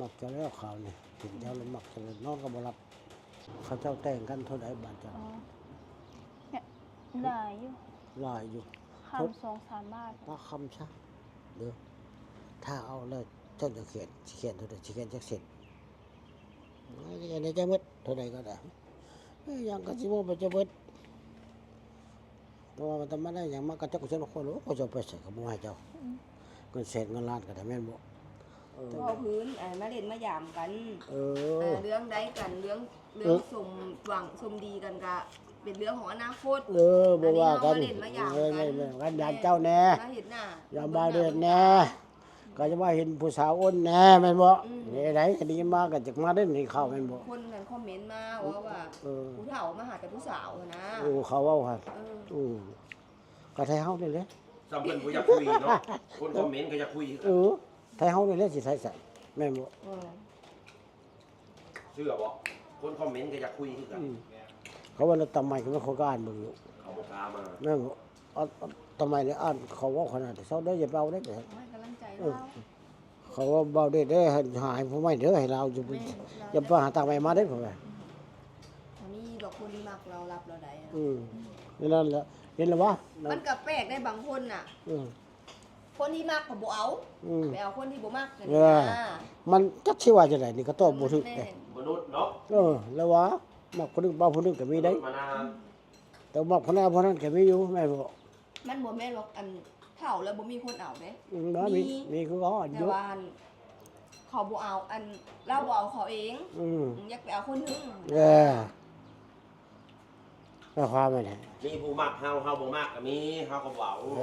ມັກເຈົ້າແລ້ວຄາວນີ້ ເຫັນເຈົ້າແລ້ວມັກເຈົ້າແລ້ວ ນອນກໍບໍ່ຫຼັບ. ເຂົາເຈົ້າແຕ່ງກັນເທົ່າໃດບາດເຈົ້າ? ອໍ ຫຼາຍຢູ່ ຫຼາຍຢູ່ ຄຳສອງສາມບາດ ປາກຄຳຊະເດີ. ຖ້າເອົາແລ້ວເຈົ້າຈະຂຽນ ຊິຂຽນເທົ່າໃດ? ຊິຂຽນຈັກເສັ້ນ? ອັນນີ້ຈະໝົດເທົ່າໃດກໍໄດ້ ເອີຍ ຫຍັງກໍຊິໝົດໄປຈະເບິດ. ແຕ່ວ່າມັນຈະມາໄດ້ຫຍັງ ມັນກໍຈັກຄົນຄົນ ໂອ້ ເຂົາເຈົ້າໄປໃສກໍບໍ່ໃຫ້ເຈົ້າ ອືມ ເງິນແສນເງິນລ້ານກໍໄດ້ ແມ່ນບໍ່? ເອີ ເວົ້າພື້ນ ເອີ ມາຫຼິ້ນມາຢາມກັນ ເອີ ເອີ ເລື່ອງໃດກັນ ເລື່ອງ ເລື່ອງ ເອີ ສົມຫວັງສົມດີກັນກະເປັນເລື່ອງຂອງອະນາຄົດ ເອີ ບໍ່ວ່າກັນ ອັນນີ້ເຮົາມາຫຼິ້ນມາຢາມກັນ ເອີ ແມ່ນໆ ກັນຢາມເຈົ້າແດ່ ມາເຮັດໜ້າ ຢາມບ່າວເດດແດ່ ກໍຈະວ່າເຫັນຜູ້ສາວອົນແດ່ ແມ່ນບໍ່? ອືມ ນີ້ໃດ ກໍໄດ້ຍິນມາກໍຈັກມາເດ້ ນີ້ຂ່າວແມ່ນບໍ່? ຄົນນັ້ນຄອມເມັນມາເວົ້າວ່າ ເອີ ຜູ້ເຖົ້າມາຫາແຕ່ຜູ້ສາວຫັ້ນນະ ໂອ້ ເຂົາເວົ້າຫັ້ນ ເອີ ອືມ ກໍໄທເຮົານີ້ແຫຼະ ສ່ຳເພິ່ນບໍ່ຢາກຄຸຍເນາະ ຄົນຄອມເມັນກໍຢາກຄຸຍຄືກັນ ເອີ ໄທເຮົານີ້ແຫຼະຊິໄທໃສ ແມ່ນບໍ່? ເອີ ເຊື່ອບໍ່? ຄົນຄອມເມັນກໍຢາກຄຸຍຄືກັນ ອືມ ເຂົາວ່າລະຕຳໄມ ເຂົາກໍອ່ານເບິ່ງຢູ່ ເຂົາບໍ່ກ້າມາ ແມ່ນບໍ່? ອາ ອາ ຕຳໄມນີ້ອ່ານ ເຂົາເວົ້າຂະໜາດເຊົາເດີ ຢ່າເວົ້າເດ້ ໃຫ້ກຳລັງໃຈ ເອີ ລາວ ເຂົາວ່າເວົ້າເດ້ ເດີ ໃຫ້ ໃຫ້ຜູ້ໃໝ່ເດີ ໃຫ້ລາວຢູ່ ແມ່ນ ຢ່າໄປຫາຕາງໃໝ່ມາເດ້ ເຂົາວ່າ ມີດອກຄົນທີ່ມັກລາວ ຮັບລາວໄດ້ ອືມ ນັ້ນແຫຼະ ເຫັນແລ້ວວະ ມັນກໍແປກໄດ໋ ບາງຄົນນະ ອືມ ຄົນທີ່ມັກກໍບໍ່ເອົາ ອືມ ໄປເອົາຄົນທີ່ບໍ່ມັກ ເອີ ນະ ມັນຈັກຊິວ່າຈັ່ງໃດນີ້ ກໍຕອບບໍ່ຖືກເດ້ ແມ່ນ ມະນຸດເນາະ ເອີ ແລ້ວວ່າ ມັກຜູ້ໜຶ່ງເອົາຜູ້ໜຶ່ງກໍມີໄດ໋ ມະນາ ແຕ່ມັກຜູ້ນັ້ນຜູ້ນັ້ນກໍມີຢູ່ ແມ່ນບໍ່? ມັນບໍ່ແມ່ນວ່າ ອັນ ເຖົ້າແລ້ວບໍ່ມີຄົນເອົາເດ້ ອືມ ມີ ມີ ມີຄືເຂົາ ແຕ່ວ່າ ອັນ ເຂົາບໍ່ເອົາ ອັນ ລາວບໍ່ເອົາເຂົາເອງ ອືມ ຢາກໄປເອົາຄົນໜຶ່ງ ເອີ ໝາຍຄວາມວ່າໃດ? ມີຜູ້ມັກເຮົາ ເຮົາບໍ່ມັກກໍມີ ເຮົາກໍບໍ່ເອົາ ເອີ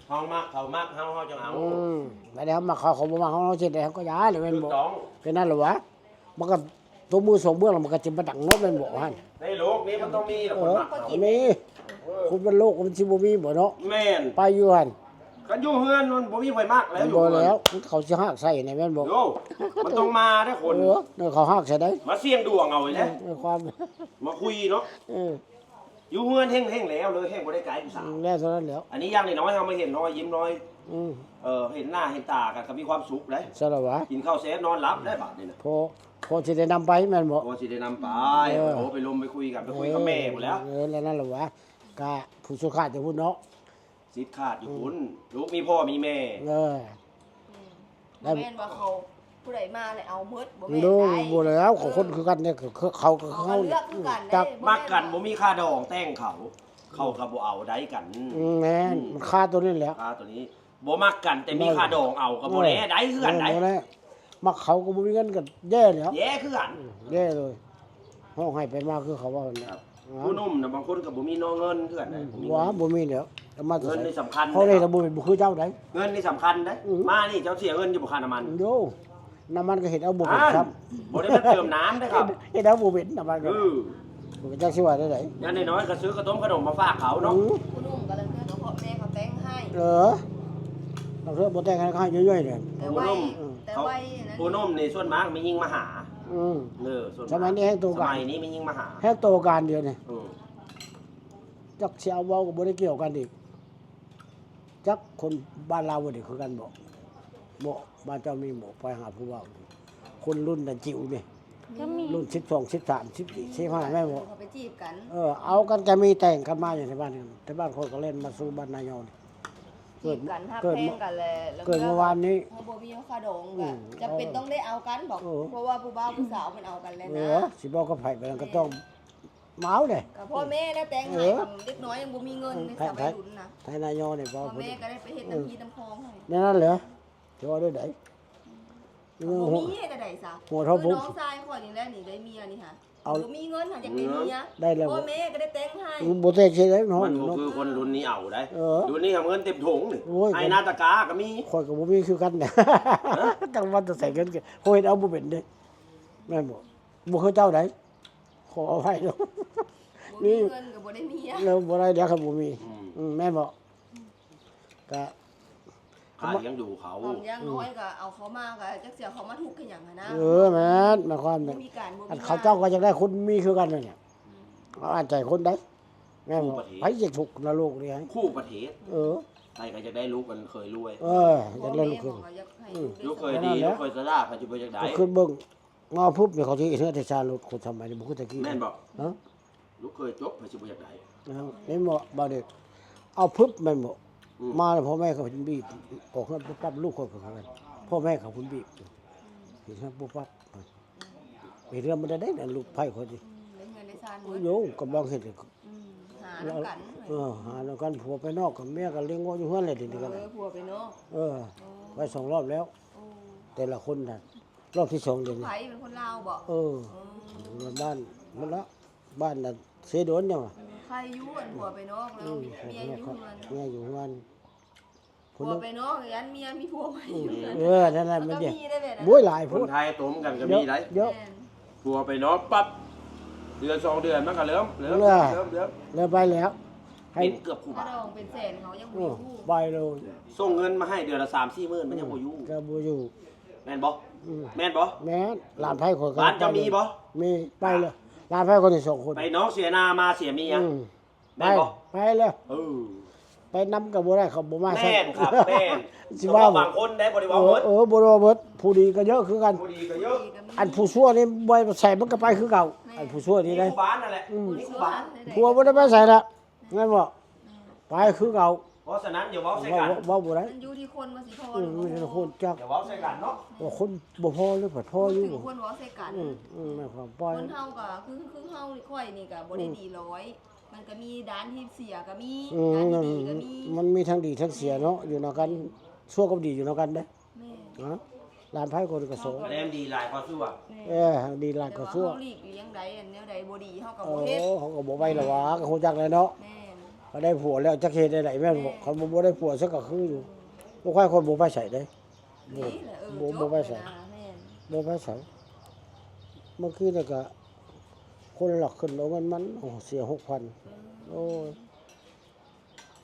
ເຮົາມັກ ເຂົາມັກເຮົາ ເຮົາຈັ່ງເອົາ ອືມ ບັດນີ້ເຮົາມັກເຂົາ ເຂົາບໍ່ມັກເຮົາ ເຮົາຊິເຮັດໃດ ເຮົາກໍຢ່າແຫຼະ ແມ່ນບໍ່? ຖືກຕ້ອງ ເປັນນັ້ນແຫຼະຫວາ ມັນກໍຕົບມືສອງເບື້ອງ ແລ້ວມັນກໍຈະມາດັງເນາະ ແມ່ນບໍ່ຫັ້ນ? ໃນໂລກນີ້ມັນຕ້ອງມີແຫຼະ ເອີ ຄົນມັກເຮົາ ມີ ເອີ ຄົນໃນໂລກມັນຊິບໍ່ມີບໍ່ເນາະ? ແມ່ນ ໄປຢູ່ຫັ້ນ ຄັນຢູ່ເຮືອນມັນບໍ່ມີໃຜມັກແລ້ວ ຢູ່ເຮືອນ ບໍ່ແລ້ວ ເຂົາຊິຮາກໃສ່ນີ້ແມ່ນບໍ່? ໂອ້ ມັນຕ້ອງມາເດ້ຄົນ ເອີ ເຂົາຮາກໃສ່ໃດ ມາສ່ຽງດວງເອົານີ້ແຫຼະ ເອີ ຄວາມ ມາຄຸຍເນາະ ເອີ ຢູ່ເຮືອນແຮ່ງໆ ແລ້ວເລີຍ ແຮ່ງບໍ່ໄດ້ກາຍຜູ້ສາວ ແລ້ວເທົ່ານັ້ນແຫຼ້ວ ອັນນີ້ຢ່າງໜ້ອຍໆ ເຮົາມາເຫັນຮອຍຍິ້ມຮອຍ ອືມ ເອີ ເຫັນໜ້າເຫັນຕາກັນກໍມີຄວາມສຸກເດ້ ຊັ້ນລະຫວາ ກິນເຂົ້າແຊບນອນຫຼັບໄດ້ບາດນີ້ນະ ພໍ ພໍຊິໄດ້ນຳໄປແມ່ນບໍ່? ພໍຊິໄດ້ນຳໄປ ເອີ ໂອ້ ໄປລົມໄປຄຸຍກັນ ໄປຄຸຍກັບແມ່ພຸ້ນແຫຼ້ວ ເອີ ແລ້ວນັ້ນລະຫວາ ກະຜູ້ສຸດຂາດຢູ່ພຸ້ນເນາະ ສິດຂາດຢູ່ພຸ້ນ ອືມ ລູກມີພໍ່ມີແມ່ ເອີ ແມ່ນ ບໍ່ແມ່ນວ່າເຂົາຜູ້ໃດມາແລ້ວເອົາໝົດ ບໍ່ແມ່ນ ໂດຍ ໄດ້ ບໍ່ແລ້ວ ເອີ ຄົນຄືກັນເດ້ ເຂົາກໍ ເຂົາກໍເລືອກຄືກັນເດ້ ຈັກ ບໍ່ແມ່ນ ມັກກັນບໍ່ມີຄ່າດອງແຕ່ງເຂົາ ເຂົາກໍບໍ່ເອົາໄດ້ກັນ ອືມ ແມ່ນ ອືມ ມັນຄາຕົວນີ້ແຫຼະ ຄາຕົວນີ້ ບໍ່ມັກກັນແຕ່ມີຄ່າດອງເອົາກໍບໍ່ແນ່ໄດ້ເຮືອນໃດ ບໍ່ແນ່ ມັກເຂົາກໍບໍ່ມີເງິນກໍແຍ່ແລ້ວ ແຍ່ຄືກັນ ອືມ ແຍ່ເລີຍ ຮ້ອງໄຫ້ໄປມາຄືເຂົາເວົ້ານັ້ນແຫຼະ ຜູ້ໜຸ່ມນະ ບາງຄົນກໍບໍ່ມີເນາະເງິນເທື່ອນະ ອືມ ບໍ່ມີ ບໍ່ມີແລ້ວ ແຕ່ມາແຕ່ໃສ ເງິນນີ້ສຳຄັນ ເຮົານີ້ລະບໍ່ ບໍ່ຄືເຈົ້າໃດ ເງິນນີ້ສຳຄັນເດ້ ອືມ ມານີ້ເຈົ້າເສຍເງິນຢູ່ບໍ່ຄ່ານ້ຳມັນ ໂດ ນ້ຳມັນກໍເຮັດເອົາບໍ່ເປັນຊ້ຳ ບໍ່ໄດ້ມາເຕີມນ້ຳເດ້ຄັບ ເຮັດເອົາບໍ່ເປັນນ້ຳມັນກໍ ເອີ ກໍຈັກຊິວ່າແນວໃດ ຢ່າງນ້ອຍໆກໍຊື້ເຂົ້າຕົ້ມຂະໜົມມາຝາກເຂົາເນາະ ອືມ ຜູ້ໜຸ່ມກໍລາງເທື່ອກໍພໍ່ແມ່ເຂົາແຕ່ງໃຫ້ ເອີ ລາງເທື່ອບໍ່ແຕ່ງໃຫ້ ໃຫ້ຍ່ອຍໆເດ້ ແຕ່ໄວ ອືມ ແຕ່ໄວ ຜູ້ໜຸ່ມນີ້ສ່ວນມາກແມ່ຍິງມາຫາ ອືມ ເອີ ສ່ວນມາກ ສະໄໝນີ້ແຮ່ງໂຕການ ສະໄໝນີ້ແມ່ຍິງມາຫາ ແຮ່ງໂຕການດຽວນີ້ ອືມ ຈັກຊິເອົາເວົ້າກໍບໍ່ໄດ້ກ່ຽວກັນອີກ ຈັກຄົນບ້ານລາວບໍ່ໄດ້ຄືກັນບໍ່? ບໍ່ ບ້ານເຈົ້າມີບໍ່? ໄປຫາຜູ້ບ່າວ ຄົນລຸ້ນນະຈິ້ວນີ້ ກໍມີ ລຸ້ນສິບສອງ ສິບສາມ ສິບສີ່ ສິບຫ້າ ແມ່ນບໍ່? ເຂົາໄປຈີບກັນ ເອີ ເອົາກັນກໍມີ ແຕ່ງກັນມາຢູ່ໃນບ້ານນີ້ ແຕ່ບ້ານຂ້ອຍກໍແລ່ນມາສູ່ບ້ານນາຍອງ ຈີບກັນ ຮັກແພງກັນແຫຼະ ເກີດເມື່ອວານນີ້ ເຮົາບໍ່ມີຄ່າດອງ ອືມ ກໍຈຳເປັນຕ້ອງໄດ້ເອົາກັນບໍ? ເອີ ເພາະວ່າຜູ້ບ່າວຜູ້ສາວມັນເອົາກັນແລ້ວນະ ເອີ ຊິບອກກັບໃຜໄປນັ້ນກໍຕ້ອງ ເອົາເດ້ ກໍພໍ່ແມ່ແລ້ວແຕ່ງໃຫ້ ເອີ ເດັກນ້ອຍຍັງບໍ່ມີເງິນເດ້ ສາວໄວລຸ້ນນະ ໄທນາຍອງນີ້ ພໍ່ແມ່ກໍໄດ້ໄປເຮັດນ້ຳ ເອີ ທີ່ນ້ຳຄອງໃຫ້ ແນວນັ້ນແຫຼະ ຊິເວົ້າແນວໃດ ບໍ່ມີເຮັດແນວໃດຊະ ຫົວເທົ່າ ຄືນ້ອງຊາຍຂ້ອຍນີ້ແຫຼະນີ້ ໄດ້ເມຍນີ້ຫາ ເອົາ ບໍ່ມີເງິນຫາ ຢາກໄດ້ເມຍ ໄດ້ແລ້ວ ພໍ່ແມ່ກໍໄດ້ແຕ່ງໃຫ້ ອືມ ບໍ່ແຕ່ງເຮັດໄດ້ເນາະ ມັນບໍ່ຄືຄົນລຸ້ນນີ້ເອົາໄດ໋ ເອີ ລຸ້ນນີ້ຫາເງິນເຕັມຖົງນີ້ ໂອ້ຍ ໄອ້ໜ້າຕະກາກໍມີ ຂ້ອຍກໍບໍ່ມີຄືກັນນະ ຮະ ຈັກວ່າຈະໃສ່ເງິນ ເຂົາເຮັດເອົາບໍ່ເປັນເດ້ ແມ່ນບໍ່? ບໍ່ຄືເຈົ້າໃດ ຂໍອະໄພເນາະ ບໍ່ມີເງິນກໍບໍ່ໄດ້ເມຍ ແລ້ວບໍ່ໄດ້ແລ້ວຄັນບໍ່ມີ ອືມ ອືມ ແມ່ນບໍ່? ກະ ຄ່າລ້ຽງດູເຂົາ ຢ່າງນ້ອຍກໍເອົາເຂົາມາ ກໍຈັກເສຍເຂົາມາທຸກຄືຫຍັງຫັ້ນນະ ເອີ ແມ່ນ ໝາຍຄວາມ ບໍ່ມີການ ບໍ່ມີ ອັນເຂົາເຈົ້າກໍຢາກໄດ້ຄົນມີຄືກັນນັ້ນແຫຼະ ອືມ ເອົາອັນໃຈຄົນໃດ ແມ່ນບໍ່? ໄປຊິທຸກນະໂລກນີ້ ຄູ່ປະເທດ ເອີ ໃຜກໍຢາກໄດ້ລູກອັນເຂີຍລວຍ. ເອີ ຢາກໄດ້ລູກເຂີຍ ພໍ່ແມ່ຂອງເຂົາຢາກໃຫ້ ອືມ ລູກເຂີຍ ລູກເຂີຍດີ ລູກເຂີຍສະຫຼາດ ປັດຈຸບັນຢາກໄດ້ ກໍຄືເບິ່ງມາພຸບນີ້ ເຂົາຊິເຮັດເຮືອນເຮັດຊານລົດຄົນສະໄໝນີ້ ບໍ່ຄືແຕ່ກີ້ ແມ່ນບໍ່? ຮະ? ລູກເຂີຍຈົບ ໃຜຊິບໍ່ຢາກໄດ້? ເອີ ແມ່ນບໍ່ ບ່າວເດດ? ເອົາພຶບແມ່ນບໍ່? ອືມ ມາແລ້ວພໍ່ແມ່ເຂົາເພິ່ນບີບ ອອກເຮືອນປຸບປັບ ລູກຂ້ອຍກໍຄືກັນ ພໍ່ແມ່ເຂົາເພິ່ນບີບ ເຮັດເຮືອນປຸບປັບ ເຮັດເຮືອນບໍ່ໄດ້ເດ້ ລູກໃພ້ຂ້ອຍນີ້ ອືມ ເຮັດເຮືອນເຮັດຊານໝົດ ໂຍ ກຳລັງເຮັດ ອືມ ຫານຳກັນ ເອີ ຫານຳກັນ ຜົວໄປນອກກັບເມຍກໍລ້ຽງງົວຢູ່ເຮືອນແຫຼະ ດຽວນີ້ກໍ ເອີ ຜົວໄປນອກ ເອີ ໂອ້ ໄປສອງລອບແລ້ວ ໂອ້ ແຕ່ລະຄົນນະ ລອບທີສອງດຽວນີ້ ໃຜເປັນຄົນລາວບໍ່? ເອີ ໂອ້ ບ້ານ ໝົດລະ ບ້ານນະເຊໂດນຫຍັງວະ ໃຄຢູ່ ອັນຜົວໄປນອກແລ້ວ ອືມ ເມຍຢູ່ເຮືອນ ເມຍຢູ່ເຮືອນ ຜົວໄປນອກ ອັນເມຍມີຜົວໃໝ່ຢູ່ເຮືອນ ເອີ ນັ້ນແຫຼະ ມັນກໍມີໄດ້ແບບນັ້ນ ໂອ້ຍ ຫຼາຍໂພດ ຄົນໄທຕົມກັນກໍມີໄດ໋ ເຍາະ ແມ່ນ ຜົວໄປນອກປັບ ເດືອນສອງເດືອນມັນກໍເລີ່ມ ເລີ່ມ ເອີ ເລີ່ມ ເລີ່ມ ເລີ່ມໄປແລ້ວ ເປັນເກືອບຄູ່ບ້ານ ຄ່າດອງເປັນແສນເຂົາຍັງບໍ່ຢູ່ ເອີ ໄປໂລດ ສົ່ງເງິນມາໃຫ້ເດືອນລະສາມສີ່ໝື່ນ ມັນຍັງບໍ່ຢູ່ ກໍບໍ່ຢູ່ ແມ່ນບໍ່? ອືມ ແມ່ນບໍ່? ແມ່ນ ຫຼານໃພ້ຂ້ອຍກໍ ບ້ານເຈົ້າມີບໍ່? ມີ ໄປເລີຍ ຫຼານໃພ້ຂ້ອຍນີ້ສອງຄົນ ໄປນອກເສຍໜ້າມາເສຍເມຍ ອືມ ແມ່ນບໍ່? ໄປ ໄປເລີຍ ເອີ ໄປນຳກໍບໍ່ໄດ້ ເຂົາບໍ່ມາໃສ່ ແມ່ນຄັບ ແມ່ນ ຊິວ່າ ແຕ່ວ່າບາງຄົນໄດ້ ບໍ່ໄດ້ເວົ້າໝົດ ເອີ ບໍ່ໄດ້ເວົ້າໝົດ ຜູ້ດີກໍເຍາະຄືກັນ ຜູ້ດີກໍເຍາະ ອັນຜູ້ຊົ່ວນີ້ບໍ່ໃສ່ມັນກໍໄປຄືເກົ່າ ແມ່ນ ອັນຜູ້ຊົ່ວນີ້ໄດ໋ ມີຄູ່ບ້ານນັ້ນແຫຼະ ອືມ ມີຄູ່ບ້ານ ຜົວບໍ່ໄດ້ໄປໃສລະ ແມ່ນບໍ່? ອືມ ໄປຄືເກົ່າ ເພາະສະນັ້ນຢ່າເວົ້າໃສ່ກັນ ເວົ້າ ເວົ້າບໍ່ໄດ້ ມັນຢູ່ທີ່ຄົນວ່າຊິພໍ ອືມ ຫຼືບໍ່ພໍ ມັນຢູ່ທີ່ຄົນ ຈັກ ຢ່າເວົ້າໃສ່ກັນເນາະ ວ່າຄົນບໍ່ພໍຫຼືບໍ່ພໍຢູ່ ມັນເປັນຄົນເວົ້າໃສ່ກັນ ອືມ ອືມ ແມ່ນຄວາມ ປອຍ ຄົນເຮົາກໍຄື ຄືເຮົາຂ້ອຍນີ້ກໍບໍ່ໄດ້ ອືມ ດີຮ້ອຍ ມັນກໍມີດ້ານທີ່ເສຍກໍມີ ອືມ ດ້ານທີ່ດີກໍມີ ມັນມີທັງດີທັງເສຍເນາະ ແມ່ນ ຢູ່ນຳກັນ ຊົ່ວກັບດີຢູ່ນຳກັນເດ້ ແມ່ນ ນະ ຫຼານໃພ້ຄົນກໍສອງ ກໍແນມດີຫຼາຍກວ່າຊົ່ວ ແມ່ນ ເອີ ທັງດີຫຼາຍກວ່າຊົ່ວ ແຕ່ວ່າເຮົາຫຼີກລ້ຽງໄດ້ ອັນແນວໃດບໍ່ດີເຮົາກໍບໍ່ເຮັດ ໂອ້ ເຮົາກໍບໍ່ໄປລະຫວາ ກໍຮູ້ຈັກແລ້ວເນາະ ແມ່ນ ກໍໄດ້ຜົວແລ້ວ ຈັກເຮັດແນວໃດແມ່ນບໍ່? ແມ່ນ ຄັນບໍ່ ບໍ່ໄດ້ຜົວຊະກໍຄືຢູ່ ອືມ ບໍ່ຄ່ອຍ ຄົນບໍ່ໄປໃສເດ້ ນີ້ແຫຼະ ເອີ ບໍ່ ບໍ່ໄປໃສ ແມ່ນ ບໍ່ໄປໃສ ເມື່ອກີ້ນີ້ກໍຄົນລັກຂຶ້ນເອົາເງິນມັນ ໂອ້ ເສຍຫົກພັນ ອືມ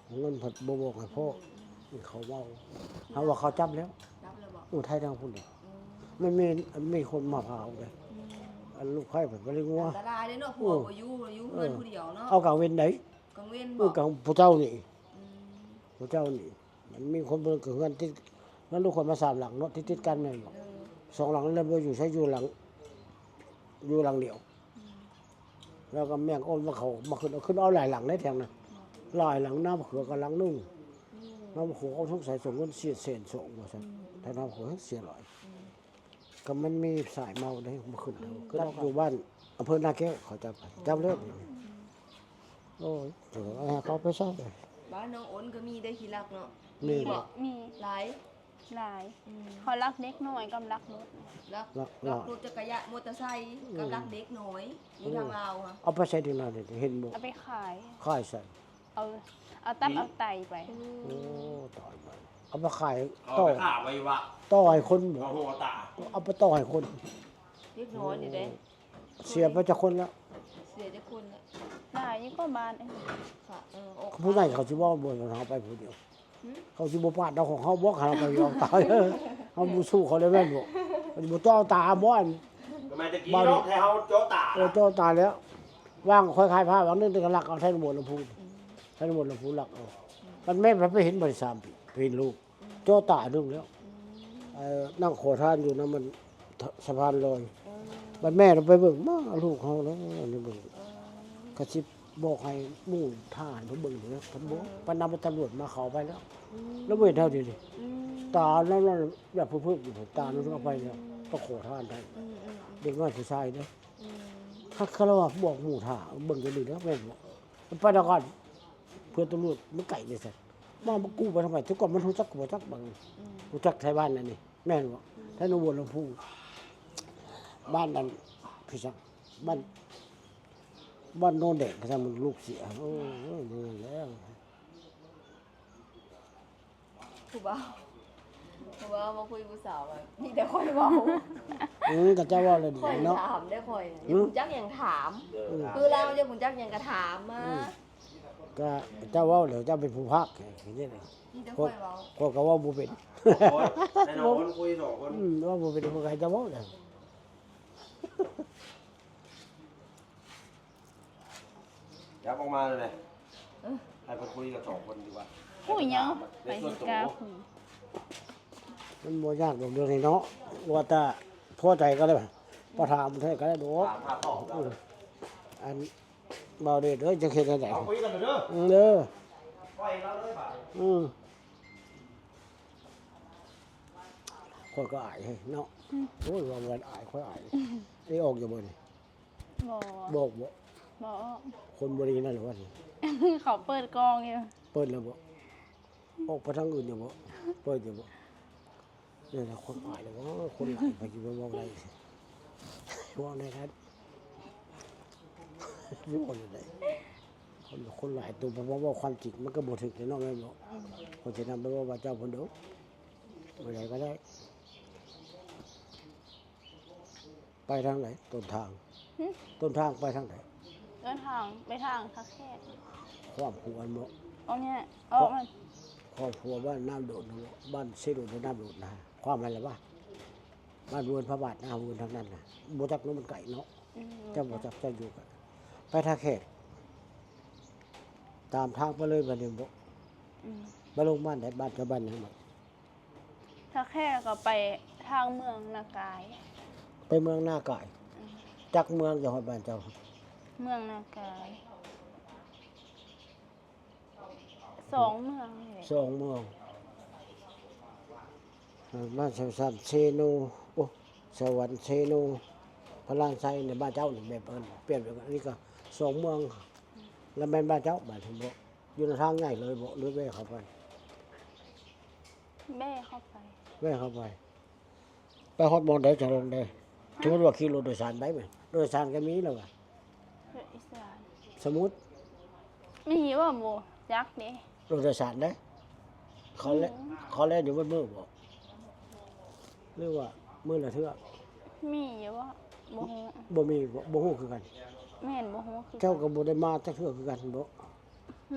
ໂອ້ຍ ເງິນພັດບໍ່ບອກໃຫ້ພໍ່ ອືມ ເຂົາເວົ້າ ເຮົາວ່າເຂົາຈັບແລ້ວ ຈັບແລ້ວບໍ່? ຢູ່ໄທທາງພຸ້ນເດ້ ອືມ ມັນມີ ມີຄົນມາພາເອົາເດ້ ອືມ ອັນລູກໃພ້ໄປບໍ່ໄດ້ງົວ ອັນຕະລາຍເດ້ເນາະ ຜົວ ໂອ້ ບໍ່ຢູ່ ຢູ່ເຮືອນ ເອີ ຜູ້ດຽວເນາະ ເອົາກາງເວັນໃດ ກາງເວັນ ເອີ ບໍ່? ກາງ ຜູ້ເຈົ້ານີ້ ອືມ ຜູ້ເຈົ້ານີ້ ມັນມີຄົນເພິ່ນກໍເຮືອນຕິດ ເຮືອນລູກຂ້ອຍມາສາມຫຼັງເນາະ ຕິດໆກັນແມ່ນບໍ່? ເອີ ສອງຫຼັງນັ້ນແຫຼະ ບໍ່ຢູ່ໃສ ຢູ່ຫຼັງ ຢູ່ຫຼັງດຽວ ອືມ ແລ້ວກໍແມ່ງໂອນມາເຂົາມາຂຶ້ນ ເອົາຂຶ້ນເອົາຫຼາຍຫຼັງໃນແຖວນັ້ນ ອືມ ຫຼາຍຫຼັງ ນ້ຳເຂືອກໍຫຼັງໜຶ່ງ ອືມ ນ້ຳເຂືອເຂົາສົງໄສສົ່ງເງິນເສຍແສນສອງວ່າຊັ້ນ ອືມ ແຖວນ້ຳເຂືອເສຍຫຼາຍ ອືມ ກໍມັນມີສາຍເມົາເດ້ ມາຂຶ້ນ ອືມ ຄືຢູ່ບ້ານອຳເພີນາແກ້ວ ເຂົາຈັບ ຈັບແລ້ວ ອືມ ໂອ້ຍ ເຂົາໄປໃສ ບ້ານນ້ອງໂອນກໍມີໄດ້ຂີ້ລັກເນາະ ມີບໍ່? ມີ ຫຼາຍ ຫຼາຍ ອືມ ເຂົາລັກເດັກນ້ອຍກັບລັກລົດ ລັກ ລັກ ລັກລົດຈັກກະຍານ ມໍເຕີໄຊ ອືມ ກັບລັກເດັກນ້ອຍ ຢູ່ທາງລາວຫັ້ນ ເອົາໄປໃສເດັກນ້ອຍນີ້ ເຫັນບໍ່? ເອົາໄປຂາຍ ຂາຍໃສ? ເອົາ ເອົາຕັບ ອືມ ເອົາໄຕໄປ ໂອ້ ຕາຍ ເອົາໄປຂາຍ ເອົາໄປຂາຍໄວ້ວ່າ ຕໍ່ໃຫ້ຄົນບໍ່? ເອົາຫົວຕາ ເອົາໄປຕໍ່ໃຫ້ຄົນ ເດັກນ້ອຍນີ້ເດ້ ເສຍໄປຈັກຄົນແລ້ວ? ເສຍຈັກຄົນແລ້ວ? ຫຼາຍຢູ່ກໍບ້ານເອີງ ເຂົາຜູ້ໃຫຍ່ເຂົາຊິເວົ້າບໍ່ ເຮົາໄປຜູ້ດຽວ ຫື ເຂົາຊິບໍ່ປາດເອົາຂອງເຮົາບໍ່ ຄັນເຮົາໄປເອົາຕາຍ ເຮົາບໍ່ສູ້ເຂົາໄດ້ແມ່ນບໍ່? ເຂົາຊິບໍ່ເຈາະຕາບໍ່? ອັນ ສະໄໝແຕ່ກີ້ເນາະ ໄທເຮົາເຈາະຕາ ເອີ ເຈາະຕາແລ້ວ ວາງຂ້ອຍຂາຍຜ້າວາງໜຶ່ງ ແຕ່ກໍລັກເອົາໄທນະບົວລຳພູ ອືມ ໄທນະບົວລຳພູລັກເອົາ ອືມ ມັນແມ່ນໄປເຫັນບໍ່ໄດ້ສາມປີ ໄປເຫັນລູກ ເຈາະຕາໜຶ່ງແລ້ວ ອືມ ເອີ ນັ່ງຂໍທານຢູ່ນຳມັນ ສະພານລອຍ ເອີ ບັດແມ່ນໄປເບິ່ງ ມາ ລູກເຮົາແລ້ວ ອັນນີ້ເບິ່ງ ເອີ ກະຊິບອກໃຫ້ໝູ່ທ່າໃຫ້ເພິ່ນເບິ່ງເດີ ເພິ່ນບໍ່ ເອີ ປານນຳຕຳຫຼວດມາ ເຂົາໄປແລ້ວ ອືມ ແລ້ວບໍ່ເຫັນເຮົາດຽວນີ້ ອືມ ຕານັ້ນ ແບບເພິກໆຢູ່ ຕານັ້ນເອົາໄປແລ້ວ ອືມ ໄປຂໍທານໄດ້ ອືມໆໆ ເດັກນ້ອຍຜູ້ຊາຍເດ້ ອືມ ຄັກຄະລະວ່າບອກໝູ່ຖ້າ ເບິ່ງກັນດີເດີ ແມ່ນບໍ່? ໄປນະຄອນ ເພື່ອຕຳຫຼວດມັນໄກເດ້ຊັ້ນ ມາ ມາກູ້ໄປທຳໄມ? ແຕ່ກ່ອນມັນຮູ້ຈັກກໍບໍ່ຈັກບາງ ອືມ ຮູ້ຈັກໄທບ້ານອັນນີ້ ແມ່ນບໍ່? ອືມ ໄທໜອງບົວລຳພູ ບ້ານນັ້ນ ຄືຈັ່ງ ບ້ານ ບ້ານໂນນແດງ ຄືຈັ່ງ ມັນລູກເສຍ ໂອ້ຍ ແມ່ນແລ້ວ ຜູ້ບ່າວ ຜູ້ບ່າວມາຄຸຍຜູ້ສາວ ມີແຕ່ຂ້ອຍເວົ້າ ອືມ ກໍເຈົ້າເວົ້າແລ້ວດີເນາະ ຂ້ອຍຖາມເດ້ ຂ້ອຍ ຫື ຢາກຮູ້ຈັກຫຍັງຖາມ ອືມ ຄືລາວຢາກຮູ້ຈັກຫຍັງກໍຖາມມາ ອືມ ກໍເຈົ້າເວົ້າແລ້ວ ເຈົ້າເປັນຜູ້ພາກ ເຮັດຈັ່ງໃດ? ມີແຕ່ຂ້ອຍເວົ້າ ຂ້ອຍກໍເວົ້າບໍ່ເປັນ ສອງຄົນ ໃຫ້ນ້ອງຄົນຄຸຍສອງຄົນ ອືມ ເວົ້າບໍ່ເປັນ ຂ້ອຍກໍໃຫ້ເຈົ້າເວົ້າແຫຼະ ຈັບອອກມາເລີຍແມ່ ເອີ ໃຫ້ເພິ່ນຄຸຍກັນສອງຄົນດີກວ່າ ຜູ້ຫຍັງ ໃຜຊິກ້າຜູ້? ມັນບໍ່ຍາກດອກ ດຽວນີ້ເນາະ ວ່າແຕ່ພໍໃຈກໍໄດ້ ບໍ່ຖາມເທົ່າໃດກໍໄດ້ດອກ. ເອີ ອັນ ບ່າວເດດເອີຍ ຈະເຮັດແນວໃດ? ເອີ ອືມ ຂ້ອຍກໍອາຍເນາະ. ໂອ້ຍ ວ່າແມ່ນອາຍ ຂ້ອຍອາຍ. ໄດ້ອອກຢູ່ບໍ່ນີ້? ບໍ່ ບໍ່ອອກບໍ່? ບໍ່ອອກ. ຄົນບໍ່ດີນັ້ນແຫຼະວ່ານີ້. ເຂົາເປີດກ້ອງຢູ່. ເປີດແລ້ວບໍ່? ອອກໄປທາງອື່ນຢູ່ບໍ່? ເປີດຢູ່ບໍ່? ນີ້ລະຄົນອາຍແລ້ວ ຄົນຫຼາຍ ໃຜຊິໄປເວົ້າໄດ້ ເວົ້າໄດ້ນັ້ນ ເວົ້າໄດ້. ຄົນ ຄົນຫຼາຍໂຕ ເພາະວ່າເວົ້າຄວາມຈິງມັນກໍບໍ່ຖືກແຫຼະເນາະ ແມ່ນບໍ່? ເພາະສະນັ້ນ ບໍ່ວ່າເຈົ້າເພິ່ນດອກ ຜູ້ໃດກໍໄດ້. ໄປທາງໃດ? ຕົ້ນທາງ ຫຶ? ຕົ້ນທາງໄປທາງໃດ? ຕົ້ນທາງໄປທາງທ່າແຂກ. ຂ້າມຂົວຫັ້ນບໍ່? ເອົານີ້ ເອົາ ຂ້າມຂົວບ້ານນ້ຳໂດດຫັ້ນບໍ່? ບ້ານເຊໂດດ ນ້ຳໂດດນະ ຂ້າມຫັ້ນແຫຼະວະ. ບ້ານເວີນພະບາດນະ ເວີນທາງນັ້ນນະ. ບໍ່ຈັກເນາະ ມັນໄກເນາະ. ອືມ ເຈົ້າບໍ່ຈັກ ເຈົ້າຢູ່ກະ ໄປທ່າແຂກ ຕາມທາງໄປເລີຍບາດນີ້ບໍ່? ອືມ ໄປລົງບ້ານໃດ? ບ້ານເຈົ້າບ້ານຫຍັງບໍ່? ທ່າແຂກກໍໄປທາງເມືອງນາກາຍ. ໄປເມືອງນາກາຍ. ອືມ ຈັກເມືອງຈະຮອດບ້ານເຈົ້າ? ເມືອງນາກາຍ ສອງເມືອງນີ້ແຫຼະ. ສອງເມືອງ. ເອີ ບ້ານສະຫວັນເຊໂນ ໂອ້ ສະຫວັນເຊໂນ ພະລານໄຊໃນບ້ານເຈົ້ານີ້ ແບບ ເອີ້ນ ປ່ຽນແບບ ອັນນີ້ກໍສອງເມືອງ. ແລ້ວແມ່ນບ້ານເຈົ້າ ບ້ານເພິ່ນບໍ່? ຢູ່ໃນທາງໃຫຍ່ເລີຍບໍ່ ຫຼືແວ່ເຂົ້າໄປ? ແວ່ເຂົ້າໄປ. ແວ່ເຂົ້າໄປ. ໄປຮອດບ່ອນໃດຈະລົງໄດ້? ສົມມຸດວ່າຂີ່ລົດໂດຍສານໄປແມ່ນ ລົດໂດຍສານກໍມີແລ້ວວ່າ ລົດໂດຍສານ ສົມມຸດ ມີບໍ່? ບໍ່ຈັກເດ້ ລົດໂດຍສານເດ້. ເຂົາແລ່ນ ອືມ ເຂົາແລ່ນຢູ່ເບິດມື້ບໍ່ ຫຼືວ່າມື້ລະເທື່ອ? ມີຢູ່ບໍ່? ບໍ່ຮູ້ ບໍ່ມີບໍ່? ບໍ່ຮູ້ຄືກັນ. ແມ່ນ ບໍ່ຮູ້ຄືກັນ. ເຈົ້າກໍບໍ່ໄດ້ມາຈັກເທື່ອຄືກັນບໍ່?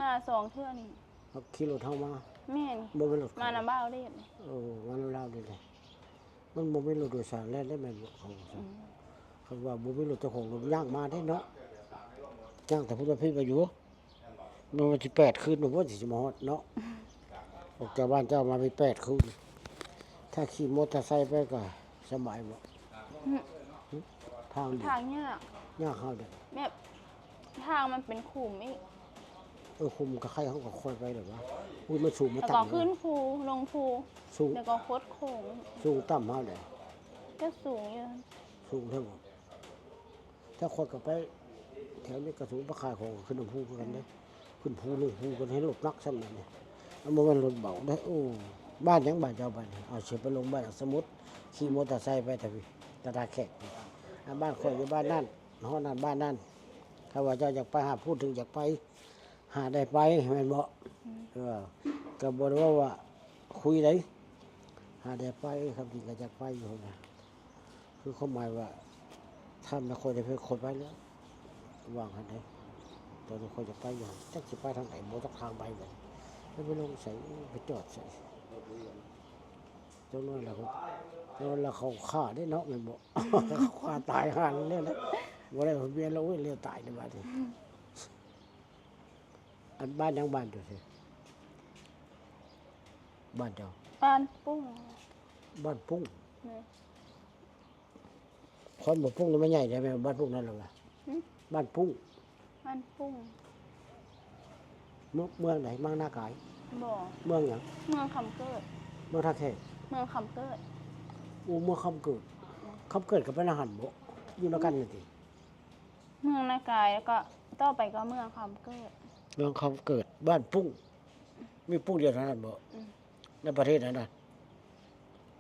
ມາສອງເທື່ອນີ້. ເຮົາຂີ່ລົດເຮົາມາ? ແມ່ນ ບໍ່ແມ່ນລົດເຂົາ ມານຳບ່າວເດດ. ໂອ້ ມານຳລາວເດດ. ມັນບໍ່ມີລົດໂດຍສານແລ່ນໄດ້ແມ່ນບໍ່? ເຂົາວ່າ ອືມ ຄັນວ່າບໍ່ມີລົດເຈົ້າຂອງລົດ ຍ່າງມາໄດ້ເນາະ ຍ່າງແຕ່ພຸ້ນມາພີ້ໄປຢູ່. ມັນຊິແປດຄືນບໍ່ ຊິມາຮອດເນາະ. ອືມ ອອກຈາກບ້ານເຈົ້າມາມີແປດຄືນ. ຖ້າຂີ່ມໍເຕີໄຊໄປກໍສະບາຍບໍ່? ຫຶ ທາງດີ ທາງຍາກ ຍາກເຮົາເດ້ ແບບ ທາງມັນເປັນຂຸມອີກ. ເອີ ຂຸມກໍໄຄເຮົາກໍຄ່ອຍໄປແລ້ວວະ. ອຸ້ຍ ມັນສູງມັນຕ່ຳ ແລ້ວກໍຂຶ້ນພູ ລົງພູ ສູງ ແລ້ວກໍຄົດໂຄ້ງ ສູງຕ່ຳເຮົາເດ້. ກໍສູງຢູ່ ສູງເຖິງ ຖ້າຂ້ອຍກໍໄປແຖວນີ້ກໍສູງ ໄປຂາຍຂອງຂຶ້ນນຳພູຄືກັນເດ້. ອືມ ຂຶ້ນພູລົງພູກັນ ເຫັນລົດໜັກສ່ຳນັ້ນເດ້. ມັນບໍ່ແມ່ນລົດເບົາເດ້. ໂອ້ ບ້ານຫຍັງບ້ານເຈົ້າ? ບ້ານ ເອົາ ຊິໄປລົງບ້ານສະໝຸດ ຂີ່ມໍເຕີໄຊໄປແຕ່ພີ້ ແຕ່ທ່າແຂກ. ອ່າ ບ້ານຂ້ອຍຢູ່ບ້ານນັ້ນ ຮອດນັ້ນບ້ານນັ້ນ. ຖ້າວ່າເຈົ້າຢາກໄປຫາ ພູດເຖິງຢາກໄປ ຫາໄດ້ໄປແມ່ນບໍ່? ອືມ ເອີ ກໍບໍ່ໄດ້ເວົ້າວ່າຄຸຍໃດ ຫາໄດ້ໄປ. ຄຳຈິງກໍຢາກໄປຢູ່ນະ ຄືຄວາມໝາຍວ່າ ຖ້າແມ່ນຂ້ອຍໄດ້ໄປ ຂ້ອຍໄປແລ້ວ ວ່າງຫັ້ນເດ້. ຕອນນີ້ຂ້ອຍຈະໄປຢູ່ ຈັກຊິໄປທາງໃດ ບໍ່ຈັກທາງໄປເລີຍ ແລ້ວໄປລົງໃສ ໄປຈອດໃສ? ຈັກໜ້ອຍລະ ຈັກໜ້ອຍລະເຂົາຂ້າເດ້ເນາະ ແມ່ນບໍ່? ຂ້າຕາຍຫ່ານແລ້ວນະ ບໍ່ໄດ້ທະບຽນແລ້ວ ໂອ້ຍ ແລ້ວຕາຍໃນບາດນີ້. ອັນບ້ານຫຍັງ ບ້ານເຈົ້າ? ບ້ານເຈົ້າ ບ້ານປຸ້ງ ບ້ານປຸ້ງ. ແມ່ນ ຄວາມ ບ້ານປຸ້ງນີ້ມັນໃຫຍ່ໃດ໋ແມ່? ບ້ານປຸ້ງນັ້ນລະວ່າ ຫຶ ບ້ານປຸ້ງ ບ້ານປຸ້ງ ເມືອງ ເມືອງໃດ? ເມືອງນາກາຍ? ບໍ່ ເມືອງຫຍັງ? ເມືອງຄຳເກີດ ເມືອງທ່າແຂກ ເມືອງຄຳເກີດ. ໂອ້ ເມືອງຄຳເກີດ ອືມ ຄຳເກີດກໍໄປນຳຫັ້ນບໍ່? ຢູ່ນຳກັນນັ້ນຕິ? ເມືອງນາກາຍ ແລ້ວກໍຕໍ່ໄປກໍເມືອງຄຳເກີດ ເມືອງຄຳເກີດ ບ້ານປຸ້ງ. ມີປຸ້ງດຽວເທົ່ານັ້ນບໍ່? ອືມ ໃນປະເທດນັ້ນນະ?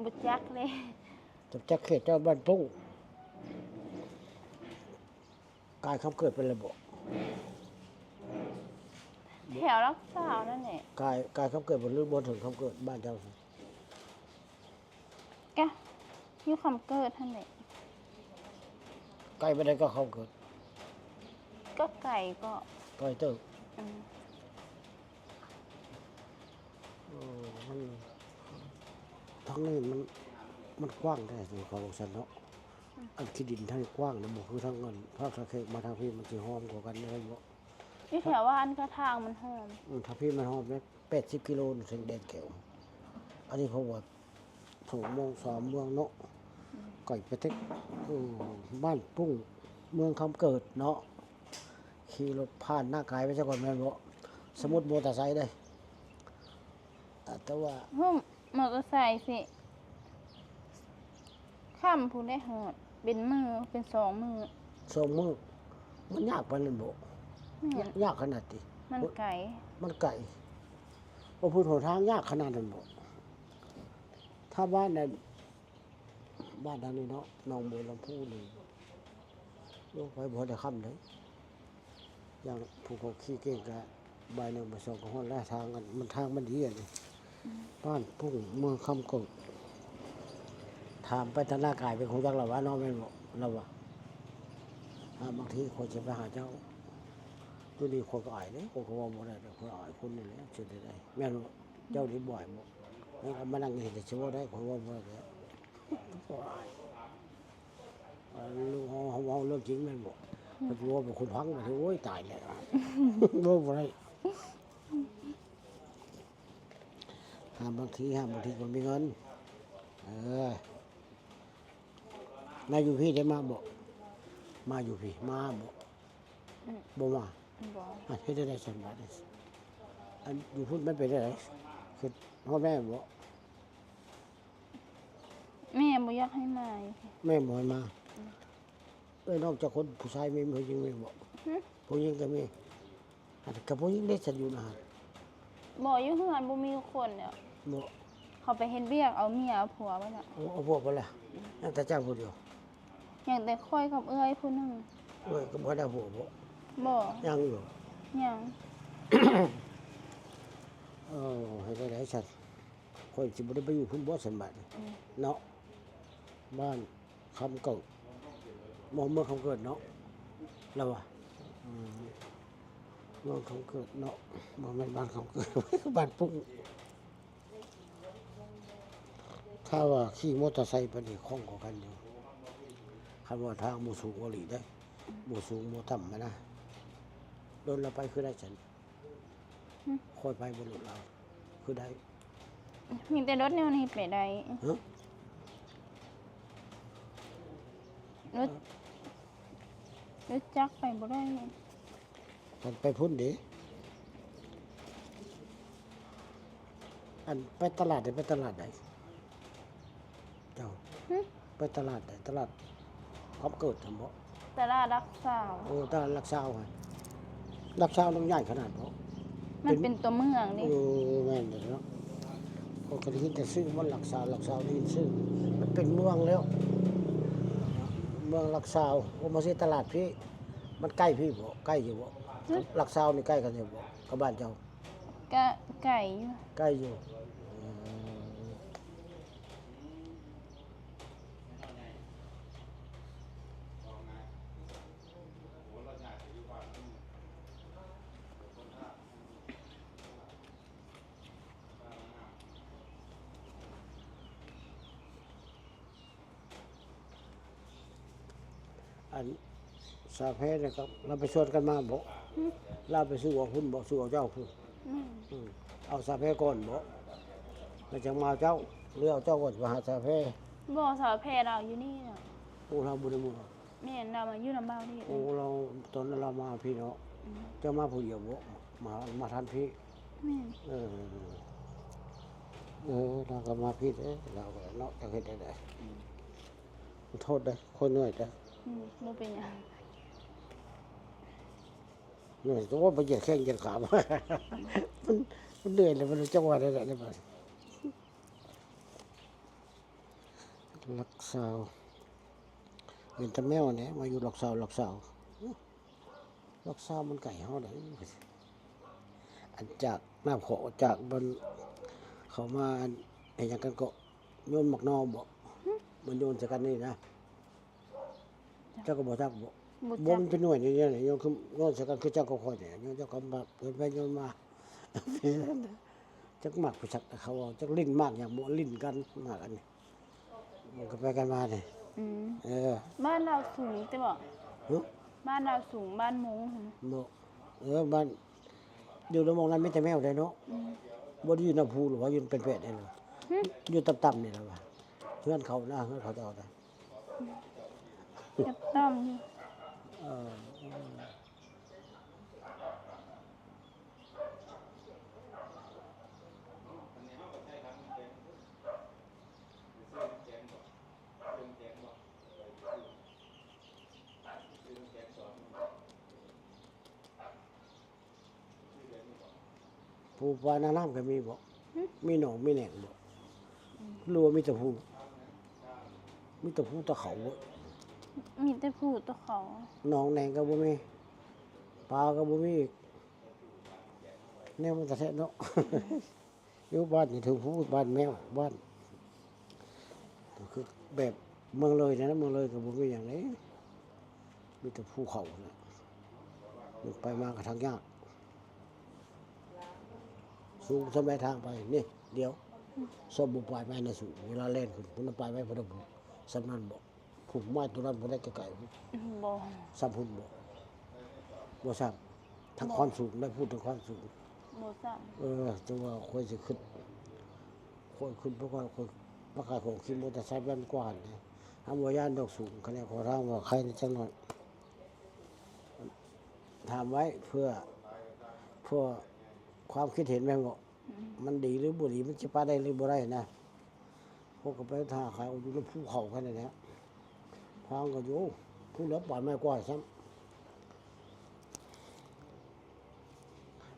ບໍ່ຈັກເລີຍ ຈັກເຂດເຈົ້າ ບ້ານປຸ້ງ. ກາຍຄຳເກີດໄປແລ້ວບໍ່? ແຖວຫຼັກຊາວນັ້ນແຫຼະ. ກາຍ ກາຍຄຳເກີດບໍ່ ຫຼືບໍ່ເຖິງຄຳເກີດ ບ້ານເຈົ້າ? ກະຢູ່ຄຳເກີດຫັ້ນແຫຼະ. ໄກປານໃດກໍຄຳເກີດ? ກໍໄກ ກໍໄກເຕີບ. ອືມ ເອີ ມັນ ທາງນີ້ມັນ ມັນກວ້າງແທ້ ເຂົາວ່າຊັ້ນເນາະ. ອືມ ອັນທີ່ດິນທາງນີ້ກວ້າງນະ ບໍ່ຄືທາງອັນ ພາກທ່າແຂກມາທາງພີ້ ມັນຊິຫອມກວ່າກັນແມ່ນບໍ່? ຢູ່ແຖວບ້ານກະທາງມັນຫອມ. ອືມ ທາງພີ້ມັນຫອມເດ້ ແປດສິບກິໂລເຖິງແດນແກ້ວ. ອັນນີ້ເພາະວ່າສອງໂມງສາມເມືອງເນາະ ອືມ ໄກໄປເຖິງ ອືມ ບ້ານປຸ້ງ ເມືອງຄຳເກີດເນາະ. ຂີ່ລົດຜ່ານນາກາຍໄປຊະກ່ອນແມ່ນບໍ່? ສະໝຸດ ອືມ ມໍເຕີໄຊເດ້. ອາ ແຕ່ວ່າ ໂຮມ ມໍເຕີໄຊຊິຄ່ຳພຸ້ນໄດ້ຮອດ ເປັນມື້ ເປັນສອງມື້ ສອງມື້. ມັນຍາກປານນັ້ນບໍ່? ແມ່ນ ຍາກຂະໜາດຕິ? ມັນໄກ ມັນໄກ. ບໍ່ ພຸ້ນຫົນທາງຍາກຂະໜາດນັ້ນບໍ່? ຖ້າບ້ານນັ້ນ ບ້ານທາງນີ້ເນາະ ໜອງບົວລຳພູນີ້ ໂອ້ ໄປບໍ່ໄດ້ຄ່ຳເດ້. ຢ່າງຜູ້ເຂົາຂີ່ເກັ່ງກະບ່າຍໜຶ່ງບ່າຍສອງກະຮອດແລ້ວ. ທາງອັນ ມັນ ທາງມັນດີອັນນີ້ ອືມ ບ້ານປຸ້ງ ເມືອງຄຳເກີດ. ຖາມໄປທະນາກາຍ ເປັນຄົນຈັກລາວວ່າເນາະ ແມ່ນບໍ່? ລາວວ່າ ອາ ບາງທີຂ້ອຍຊິໄປຫາເຈົ້າ ໂຕນີ້ຂ້ອຍກະອາຍເດ້ ຂ້ອຍກະເວົ້າບໍ່ໄດ້ເດ້ ຂ້ອຍອາຍຄົນນີ້ແຫຼະ ຊິໄດ້ ແມ່ນບໍ່? ອືມ ເຈົ້ານີ້ບໍ່ອາຍບໍ່? ແລ້ວກະມານັ່ງເຮັດຊິເວົ້າໄດ້ ຂ້ອຍເວົ້າບໍ່ໄດ້. ເວົ້າ ເວົ້າເລື່ອງຈິງແມ່ນບໍ່? ອືມ ເຂົາຊິເວົ້າເປັນຄົນຟັງ ໂອ້ຍ ຕາຍແລ້ວ ເວົ້າບໍ່ໄດ້. ຫາບາງທີ ຫາບາງທີກະມີເງິນ. ເອີ ນາຢູ່ພີ້ໄດ້ມາບໍ່? ມາຢູ່ພີ້ ມາບໍ່? ອືມ ບໍ່ມາ. ບໍ່. ອາ ເຮັດແນວໃດຊັ້ນບາດນີ້? ອັນຢູ່ພຸ້ນມັນເປັນແນວໃດ? ຄຶດຮອດແມ່ບໍ່? ແມ່ບໍ່ຢາກໃຫ້ມາຢູ່ພີ້. ແມ່ບໍ່ໃຫ້ມາ. ອືມ ເອີ ນອກຈາກຄົນຜູ້ຊາຍມີຜູ້ຍິງມີບໍ່? ຫຶ? ຜູ້ຍິງກະມີ. ອັນກະຜູ້ຍິງເດ້ ສັນຢູ່ນະຫັ້ນ. ບໍ່ ຢູ່ເຮືອນບໍ່ມີຄົນແລ້ວ. ບໍ່ ເຂົາໄປເຮັດວຽກ ເອົາເມຍເອົາຜົວເບິດແລ້ວ. ໂອ້ ເອົາຜົວເບິດແລ້ວ. ອືມ ຍັງແຕ່ເຈົ້າຜູ້ດຽວ? ຍັງແຕ່ຂ້ອຍກັບເອື້ອຍຜູ້ໜຶ່ງ. ເອື້ອຍກະບໍ່ໄດ້ຜົວບໍ່? ບໍ່ ຍັງຢູ່. ຍັງ. ເອີ ເຮັດແນວໃດຊັ້ນ? ຂ້ອຍຊິບໍ່ໄດ້ໄປຢູ່ພຸ້ນບໍ່ຊັ້ນບາດນີ້? ອືມ ເນາະ ບ້ານ ຄຳເກີດ ບໍ່ ເມືອງຄຳເກີດເນາະ ລາວວ່າ. ອືມ ເມືອງຄຳເກີດເນາະ ບໍ່ແມ່ນບ້ານຄຳເກີດ ບ້ານປຸ້ງ. ຖ້າວ່າຂີ່ມໍເຕີໄຊໄປນີ້ຄ່ອງກວ່າກັນຢູ່ ຄັນວ່າທາງບໍ່ສູງອີ່ຫຼີເດ້ ບໍ່ສູງບໍ່ຕ່ຳຫັ້ນນະ. ລົດລາວໄປຄືໄດ້ຊັ້ນ? ຫຶ? ຂ້ອຍໄປບໍ່ລົດລາວ ຄືໄດ້. ມີແຕ່ລົດແນວນີ້ໄປໄດ້. ຮະ? ລົດ ລົດຈັກໄປບໍ່ໄດ້. ຄັນໄປພຸ້ນເດ? ອັນໄປຕະຫຼາດ ໄປຕະຫຼາດໃດ? ເຈົ້າ ຫຶ? ໄປຕະຫຼາດໃດ? ຕະຫຼາດຄຳເກີດຫັ້ນບໍ? ຕະຫຼາດຫຼັກຊາວ. ໂອ້ ຕະຫຼາດຫຼັກຊາວຫັ້ນ ຫຼັກຊາວນີ້ໃຫຍ່ຂະໜາດບໍ? ມັນເປັນ ເປັນຕົວເມືອງນີ້. ໂອ້ ແມ່ນແລ້ວເນາະ ຂ້ອຍກະໄດ້ຍິນແຕ່ຊື່ວ່າຫຼັກຊາວ ຫຼັກຊາວໄດ້ຍິນຊື່ ມັນເປັນເມືອງແລ້ວ ເມືອງຫຼັກຊາວ. ໂອ້ ມາຊິຕະຫຼາດພີ້ ມັນໃກ້ພີ້ບໍ? ໃກ້ຢູ່ບໍ? ຫຶ? ຫຼັກຊາວນີ້ໃກ້ກັນຢູ່ບໍ ກັບບ້ານເຈົ້າ? ກະໄກຢູ່. ໄກຢູ່. ອັນສາວແພນະ ລາວໄປຊວນກັນມາບໍ? ຫຶ? ລາວໄປສູ່ເອົາພຸ້ນບໍ? ສູ່ເອົາເຈົ້າພຸ້ນ? ອືມ ເອົາສາວແພກ່ອນບໍ? ແລ້ວຈັ່ງມາເອົາເຈົ້າ ຫຼືເອົາເຈົ້າກ່ອນມາຫາສາວແພ? ບໍ່ ສາວແພລາວຢູ່ນີ້ນະ. ໂອ້ ລາວບໍ່ໄດ້ເມືອ? ແມ່ນ ລາວມາຢູ່ນຳບ່າວນີ້. ໂອ້ ລາວ ຕອນນັ້ນລາວມາພີ້ເນາະ. ອືມ ເຈົ້າມາຜູ້ດຽວບໍ? ມາ ມາທັນພີ້. ແມ່ນ. ເອີ ເອີ ລາວກະມາຜິດເດ້ ລາວກະເນາະ ຈັກເຮັດແນວໃດ. ອືມ ໂທດເດ້ ຂ້ອຍເມື່ອຍເດ້. ອືມ ບໍ່ເປັນຫຍັງ. ເມື່ອຍ ໂອ້ຍ ໄປຢຽດແຂ້ງຢຽດຂາ ມັນ ມັນເມື່ອຍແລ້ວ ມັນຈັກວ່າແນວໃດແລ້ວບາດນີ້. ຫຼັກຊາວ ເຫັນແຕ່ແມວແຫຼະ ມາຢູ່ຫຼັກຊາວ ຫຼັກຊາວ. ຫຼັກຊາວມັນໄກເຮົາໃດ໋ ອັນຈາກນ້ຳຂອງ ຈາກມັນເຂົ້າມາ ອັນເຮັດຫຍັງກັນເກາະ ໂຍນໝາກໜໍ່ບໍ? ຫຶ? ມັນໂຍນໃສ່ກັນນີ້ນະ ເຈົ້າກະບໍ່ຈັກບໍ? ບໍ່ຈັກ. ບໍ່ ມັນເປັນໜ່ວຍນີ້ ໂຍນຄື ໂຍນໃສ່ກັນຄືເຈົ້າກັບຂ້ອຍນີ້ ໂຍນເຈົ້າກະມາ ໂຍນໄປໂຍນມາ ຈັ່ງໝາກໄປຈັກ ເຂົາເວົ້າຈັກຫຼິ້ນໝາກຫຍັງບໍ່ ຫຼິ້ນກັນໝາກອັນນີ້. ມັນກະໄປກັນມາເດ້. ອືມ ເອີ ບ້ານລາວສູງຕິບໍ? ຫຶ? ບ້ານລາວສູງ ບ້ານມຸງຫັ້ນ. ບໍ່ ເອີ ບ້ານຢູ່ໃນໝ່ອງນັ້ນມີແຕ່ແມວໄດ໋ເນາະ. ອືມ ບໍ່ໄດ້ຢູ່ນຳພູ ຫຼືວ່າຢູ່ແປດໆນີ້ລະ ຫຶ ຢູ່ຕ່ຳໆນີ້ລະວ່າ ເຮືອນເຂົານະ ເຮືອນເຂົາເຈົ້ານະ ອືມ ຕ່ຳໆຢູ່ ເອີ. ພູປານານ້ຳກໍມີບໍ່? ຫຶ ມີໜອງມີແໜງບໍ່? ອືມ ຫຼືວ່າມີແຕ່ພູ? ມີແຕ່ພູຕາເຂົາບໍ່? ມີແຕ່ພູຕາເຂົາ ໜອງແໜງກໍບໍ່ມີ ປາກໍບໍ່ມີອີກ ແນວມັນກະແທະເນາະ. ຢູ່ບ້ານນີ້ຖືກພູ ບ້ານແມວ ບ້ານ ຄືແບບເມືອງເລີຍນະ ເມືອງເລີຍກໍບໍ່ມີຫຍັງເດ້ ມີແຕ່ພູເຂົານະ ໄປມາກໍທາງຍາກ ສູງສ່ຳໃດທາງໄປ ນີ້ ດຽວ ຊອບບໍ່ປາຍໄມ້ນະສູງ ເວລາແລ່ນຂຶ້ນພຸ້ນນະ ປາຍໄມ້ພຸ້ນນະ ສ່ຳນັ້ນບໍ່? ຜູ້ໄມ້ຕົວນັ້ນບໍ່ໄດ້ໄກໆ ບໍ່ ສ່ຳພຸ້ນບໍ່? ບໍ່ສ່ຳ ທັງຄວາມສູງໄດ້ ພູທັງຄວາມສູງ ບໍ່ສ່ຳ. ເອີ ແຕ່ວ່າຂ້ອຍຊິຄຶດ ຂ້ອຍຄຶດ ເພາະວ່າຂ້ອຍປະກາດຂອງຂີ່ມໍເຕີໄຊແມ່ນກວ່າຫັ້ນເດ້ ຫາບໍ່ຢ້ານດອກສູງ ຄະແນນຂໍທາງວ່າໄຄແດ່ຈັກໜ້ອຍ ຖາມໄວ້ເພື່ອ ເພື່ອຄວາມຄິດເຫັນແມ່ນບໍ່? ອືມ ມັນດີຫຼືບໍ່ດີ ມັນຊິປະໄດ້ຫຼືບໍ່ໄດ້ນະ ພວກກໍໄປຖ້າຂາຍຢູ່ນຳພູເຂົາກັນນີ້ແຫຼະ ທາງກໍຢູ່ພຸ້ນແຫຼະ ປາຍໄມ້ກວ່າຊ້ຳ.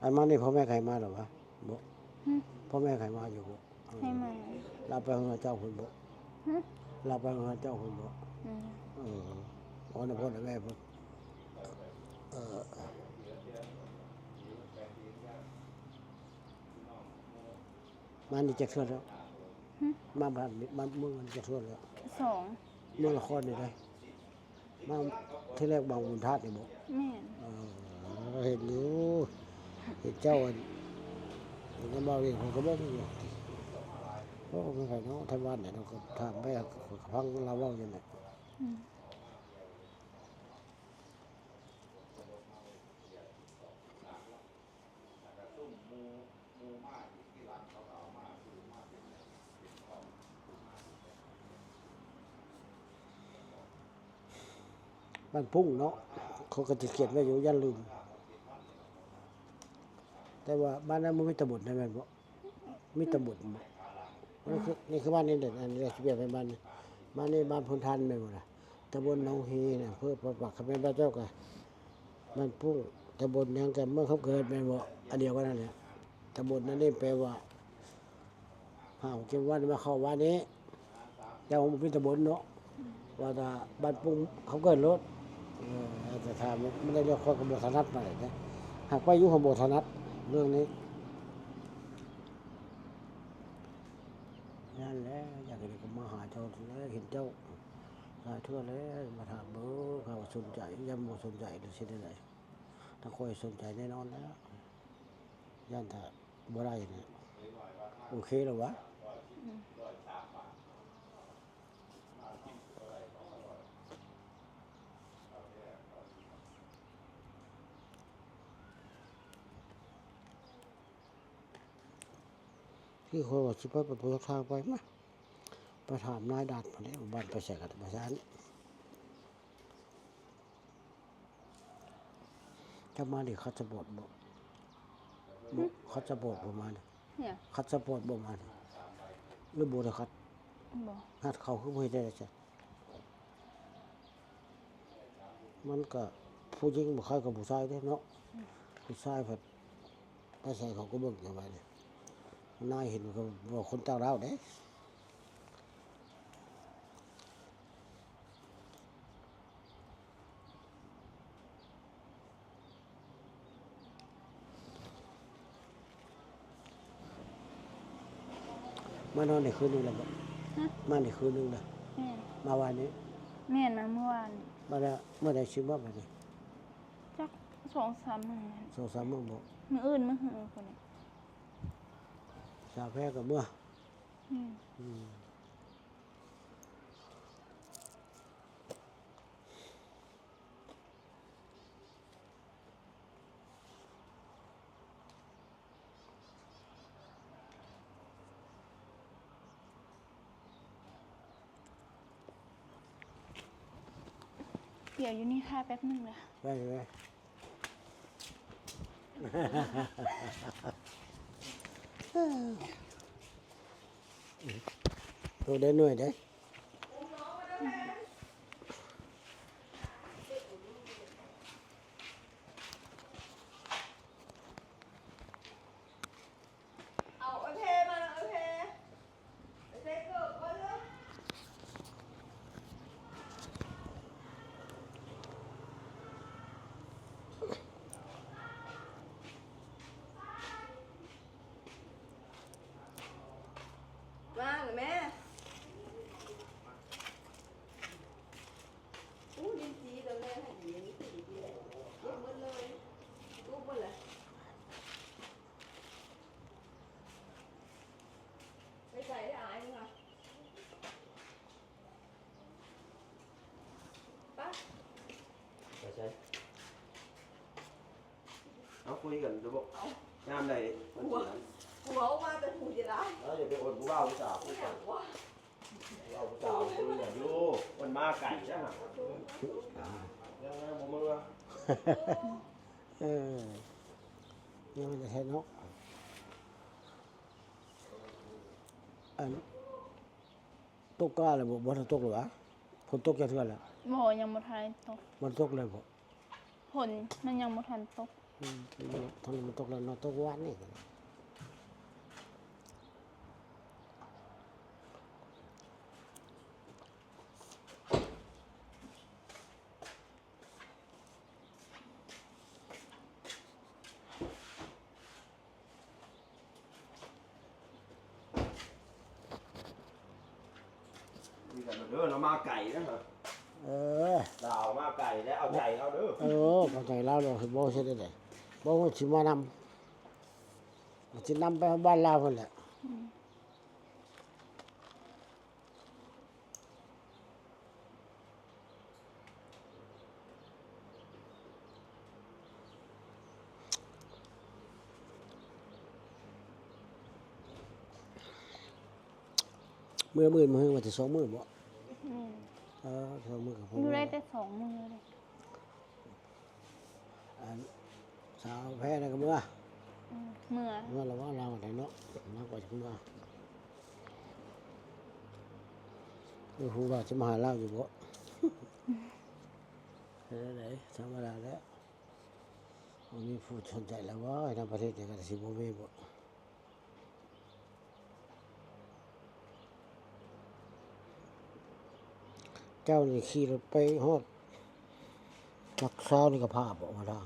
ອັນມານີ້ພໍ່ແມ່ໃຄມາແລ້ວຫວາ? ບໍ່ ຫຶ ພໍ່ແມ່ໃຄມາຢູ່ບໍ່? ໃຫ້ມາ ລາວໄປເຮືອນເຈົ້າພຸ້ນບໍ່? ຫຶ ລາວໄປເຮືອນເຈົ້າພຸ້ນບໍ່? ອືມ ເອີ ເວົ້ານຳພໍ່ນຳແມ່ພຸ້ນ ເອີ. ມານີ້ຈັກເທື່ອແລ້ວ? ຫຶ ມາບ້ານ ມາເມືອງນີ້ຈັກເທື່ອແລ້ວ? ສອງ ເມືອງນະຄອນນີ້ເດ້ ມາທີແລກບາງບຸນທາດນີ້ບໍ່? ແມ່ນ ເອີ ເຫັນຢູ່ ເຫັນເຈົ້າອັນ ນຳບ່າວເອງເພິ່ນກໍບອກຢູ່ ໂອ້ ແມ່ນໃຜເນາະ ໄທບ້ານເນາະ ກໍຖາມໄປ ກໍຟັງລາວເວົ້າຢູ່ແຫຼະ ອືມ. ບ້ານປຸ້ງເນາະ ເຂົາກໍຈະຂຽນໄວ້ຢູ່ ຢ້ານລືມ ແຕ່ວ່າບ້ານນັ້ນບໍ່ມີຕຳບົນໃດແມ່ນບໍ່? ມີຕຳບົນບໍ່? ນີ້ຄື ນີ້ຄືບ້ານນີ້ເດ ອັນນີ້ຊິປ່ຽນເປັນບ້ານນີ້ ບ້ານນີ້ບ້ານໂພນທານແມ່ນບໍ່ລະ? ຕຳບົນໜອງຮີນະ ອຳເພີປາປາກ ຄັນແມ່ນບ້ານເຈົ້າກະບ້ານປຸ້ງ ຕຳບົນຫຍັງກະເມືອງຄຳເກີດແມ່ນບໍ່? ອັນດຽວກັນນັ້ນແຫຼະ ຕຳບົນນັ້ນນີ້ແປວ່າ ຫ້າຫົກເຈັດວັນມາເຂົ້າວັນນີ້ ແຕ່ວ່າບໍ່ມີຕຳບົນເນາະ ວ່າແຕ່ບ້ານປຸ້ງຄຳເກີດໂລດ ເອີ ແຕ່ຖ້າມັນ ມັນໄດ້ເລື່ອງ ຂ້ອຍກໍບໍ່ຖະໜັດປານໃດເດ້ ຫາກໄປຢູ່ກໍບໍ່ຖະໜັດເລື່ອງນີ້ ນັ້ນແຫຼະ ຢາກເຫັນກໍມາຫາເຈົ້າແຫຼະ ເຫັນເຈົ້າຫຼາຍເທື່ອແລ້ວ ມາຖາມເບິ່ງ ຖ້າວ່າສົນໃຈ ຢ້ານບໍ່ສົນໃຈແລ້ວຊິແນວໃດ ຖ້າຂ້ອຍສົນໃຈແນ່ນອນແລ້ວ ຢ້ານຖ້າ ບໍ່ໄດ້ນີ້ ໂອເຄແລ້ວຫວາ? ອືມ ຄືຂ້ອຍວ່າຊິໄປ ໄປເບິ່ງທາງໄປ ມາ ໄປຖາມນາຍດ່ານພຸ້ນແຫຼະ ບ້ານໄປໃສກໍໄປຊັ້ນ. ເຈົ້າມານີ້ຂັດສະປອດບໍ່? ບໍ່ ຫຶ? ຂັດສະປອດບໍ່ມານີ້? ຫຍັງ? ຂັດສະປອດບໍ່ມານີ້? ຫຼືບໍ່ໄດ້ຂັດ? ບໍ່. ຮັດເຂົາຄືບໍ່ເຮັດໄດ້ຊັ້ນ? ມັນກະຜູ້ຍິງບໍ່ຄ້າຍກັບຜູ້ຊາຍເດ້ເນາະ. ອືມ. ຜູ້ຊາຍພັດໄປໃສເຂົາກໍເບິ່ງແຕ່ວ່ານີ້ ນາຍເຫັນກໍວ່າຄົນຕ່າງດ້າວເດ້. ມານອນໄດ້ຄືນໜຶ່ງແລ້ວບໍ່? ຫະ? ມາໄດ້ຄືນໜຶ່ງແລ້ວ? ແມ່ນ. ມາວານນີ້? ແມ່ນ ມາມື້ວານນີ້. ມາແລ້ວ ມື້ໃດຊິມາບາດນີ້? ຈັກສອງສາມມື້. ສອງສາມມື້ບໍ່? ມື້ອື່ນມື້ຮືພຸ້ນນີ້. ສາວແພກໍເມືອ. ອືມ. ອືມ. ດຽວຢູ່ນີ້ຖ້າແປັບໜຶ່ງເດີ. ໄດ້ເລີຍ. ໂຕໄດ້ໜ່ວຍເດ້. ເອົາເອີແພມາເອີແພ ໄປໃສ່ເກີບກ່ອນເດີ. ມາແມ່. ອູ້ ດິນຈີນແລ້ວແມ່ ໃຫ້ດິນຈີນເກັບໝົດເລີຍ. ປູກໝົດແລ້ວ. ໄປໃສໄດ້ອາຍມຶງອະ? ໄປ ໄປໃສ? ເອົາ ຄຸຍກັນເດີບໍ່? ເອົາ ຍາມໃດມັນຊິນັ້ນ ຜົວ ຜົວອອກມາແຕ່ຜູ້ດຽວລະ. ເອີ ຢ່າໄປອົດຜູ້ບ່າວຜູ້ສາວ. ຜູ້ຫຍັງວະ? ເວົ້າຜູ້ສາວເພິ່ນຢູ່ ເພິ່ນມາໄກນະ. ຍັງ ຍັງບໍ່ເມືອ. ເອີ ຍັງບໍ່ໄດ້ໃຊ້ເນາະ. ອັນ ຕົກກະແລ້ວບໍ່? ບໍ່ທັນຕົກເລີຍຫວາ? ຝົນຕົກຈັກເທື່ອແລ້ວ? ບໍ່ ຍັງບໍ່ທັນຕົກ. ບໍ່ຕົກເລີຍບໍ່? ຝົນມັນຍັງບໍ່ທັນຕົກ. ອືມ ທາງນີ້ມັນຕົກແລ້ວເນາະ ຕົກວານນີ້. ຄຸຍກັນເດີ ລາວມາໄກນະ. ເອີ ລາວມາໄກແລ້ວ ເອົາໃຈລາວເດີ. ເອີ ເອົາໃຈລາວເດີ. ບໍ່ເຮັດໄດ້ໃດ ບໍ່ຊິມານຳ ຊິນຳໄປບ້ານລາວພຸ້ນແຫຼະ. ອືມ. ເມືອມື້ອື່ນ ມື້ຮື ວ່າແຕ່ສອງມື້ບໍ? ແມ່ນ. ເອີ ສອງມື້ກໍພໍ ຢູ່ໄດ້ແຕ່ສອງມື້ເດ້. ອັນສາວແພ້ນະກໍເມືອ. ອືມ ເມືອ ເມືອລະວ່າລາວໄດ້ເນາະ ລາວກໍຈະເມືອ. ບໍ່ຮູ້ວ່າຈະມາຫາລາວຢູ່ບໍ່? ເຮັດແນວໃດ ທຳມະດາແຫຼະ. ບໍ່ມີຜູ້ສົນໃຈລາວບໍ່? ໃນປະເທດນີ້ກໍຊິບໍ່ມີບໍ່? ເຈົ້ານີ້ຂີ່ລົດໄປຮອດຫຼັກຊາວນີ້ກໍພາບໍ? ວ່າທາງ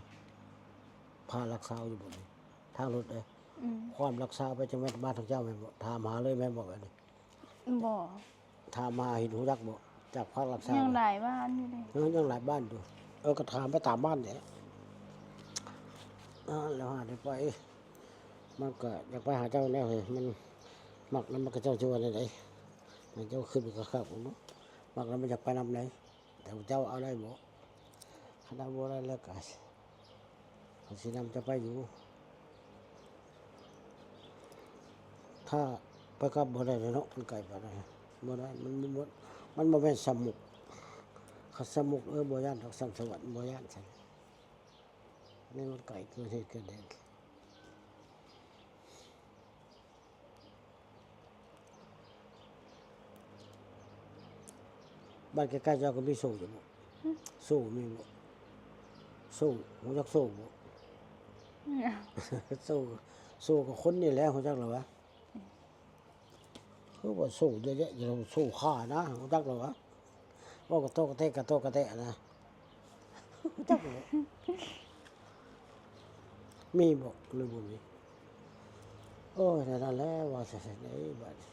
ພາຫຼັກຊາວຢູ່ບໍນີ້? ທາງລົດເດ້. ອືມ. ຄວາມຫຼັກຊາວໄປຈັ່ງແມ່ນມາທາງເຈົ້າແມ່ນບໍ່? ຖາມຫາເລີຍແມ່ນບໍ່? ອັນນີ້ ບໍ່. ຖາມຫາເຫັນຮູ້ຈັກບໍ່? ຈາກພາກລັກຊາວ ຍັງຫຼາຍບ້ານຢູ່ເດ້. ເອີ ຍັງຫຼາຍບ້ານຢູ່. ເອີ ກໍຖາມໄປຕາມບ້ານແຫຼະ. ອ່າ ແລ້ວຫາໄດ້ໄປ. ມັນກໍຢາກໄປຫາເຈົ້າແລ້ວເຮີ້ຍ. ມັນມັກນຳມັນກໍເຈົ້າຊິວ່າແນວໃດ? ໃຫ້ເຈົ້າຄິດເບິ່ງຄັກໆເນາະ. ມັກນຳມັນຢາກໄປນຳໃດ? ແຕ່ເຈົ້າເອົາໄດ້ບໍ່? ຄັນເອົາບໍ່ໄດ້ແລ້ວກໍ ເຂົາຊິນຳເຈົ້າໄປຢູ່. ຖ້າໄປກັບບໍ່ໄດ້ເນາະ ມັນໄກປານນັ້ນ. ບໍ່ໄດ້ ມັນບໍ່ ມັນບໍ່ແມ່ນຊຳມຸກ. ຄັນຊຳມຸກ ເອີ ບໍ່ຢ້ານດອກ. ຊຳສະຫວັນບໍ່ຢ້ານຊັ້ນ. ນີ້ມັນໄກເກີນເຫດເກີນແດນ. ບ້ານໃກ້ໆເຈົ້າກໍມີໂຊຢູ່ບໍ່? ຫຶ? ໂຊມີບໍ່? ໂຊ ຮູ້ຈັກໂຊບໍ່? ຫຍັງ? ໂຊ ໂຊກໍຄົນນີ້ແຫຼະ ຮູ້ຈັກລະວະ? ຄືວ່າໂຊເຍາະແຍະຢູ່ ໂຊຂ້ານະ ຮູ້ຈັກລະວະ? ເວົ້າກະໂຕກະແຕກະໂຕກະແຕນະ ຮູ້ຈັກລະ? ມີບໍ່ ຫຼືບໍ່ມີ? ໂອ້ຍ ນັ້ນແຫຼະ ວ່າຊັ້ນເດ້ບາດນີ້.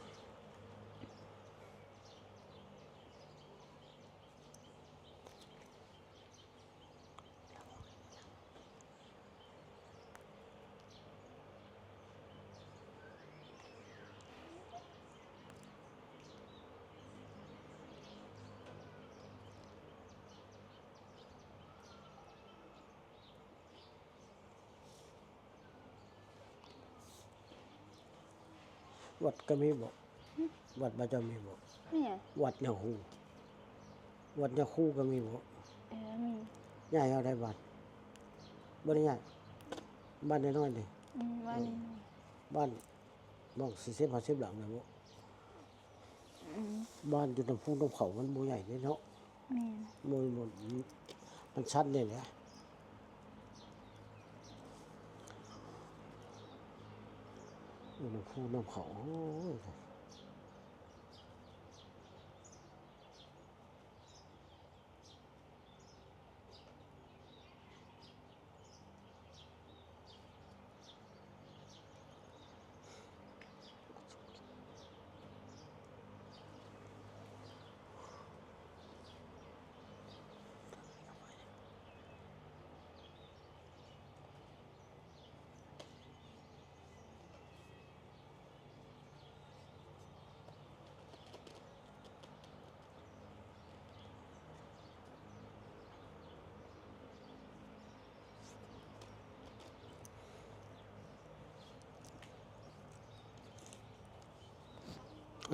ວັດກໍມີບໍ່? ຫຶ? ວັດບ້ານເຈົ້າມີບໍ່? ມີຫຍັງ? ວັດຍາຄູ ວັດຍາຄູກໍມີບໍ່? ເອີ ຍ້າຍເອົາໄດ້ບ້ານ ບໍ່ໄດ້ຍ້າຍ ບ້ານນ້ອຍໆນີ້ ອືມ ບ້ານນ້ອຍໆ ບ້ານໝ່ອງສີ່ສິບຫ້າສິບຫຼັງນີ້ບໍ່? ອືມ ບ້ານຢູ່ນຳພູນຳເຂົາມັນບໍ່ໃຫຍ່ເດ້ເນາະ. ແມ່ນ ບໍ່ ບໍ່ ມັນຊັນນີ້ແຫຼະ ຢູ່ນຳພູນຳເຂົາ ໂອ້ຍ.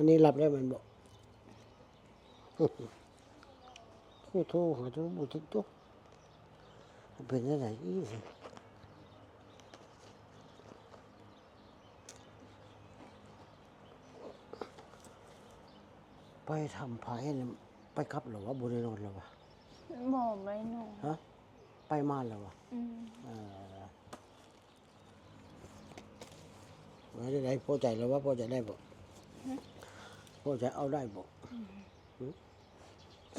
ອັນນີ້ລັບແລ້ວແມ່ນບໍ່? ໂທ ໂທຫາໂທບໍ່ຕິດຕົວ ເປັນຈັ່ງໃດອີກ? ໄປທຳໄພນີ້ ໄປກັບແລ້ວວະ? ບໍ່ໄດ້ນອນແລ້ວວະ? ບໍ່ ບໍ່ໄດ້ນອນ. ຮະ? ໄປມາແລ້ວວະ? ອືມ ເອີ ວ່າໄດ້ ພໍໃຈແລ້ວວະ? ພໍໃຈໄດ້ບໍ່? ຫຶ? ພໍໃຈເອົາໄດ້ບໍ່? ອືມ ຫຶ?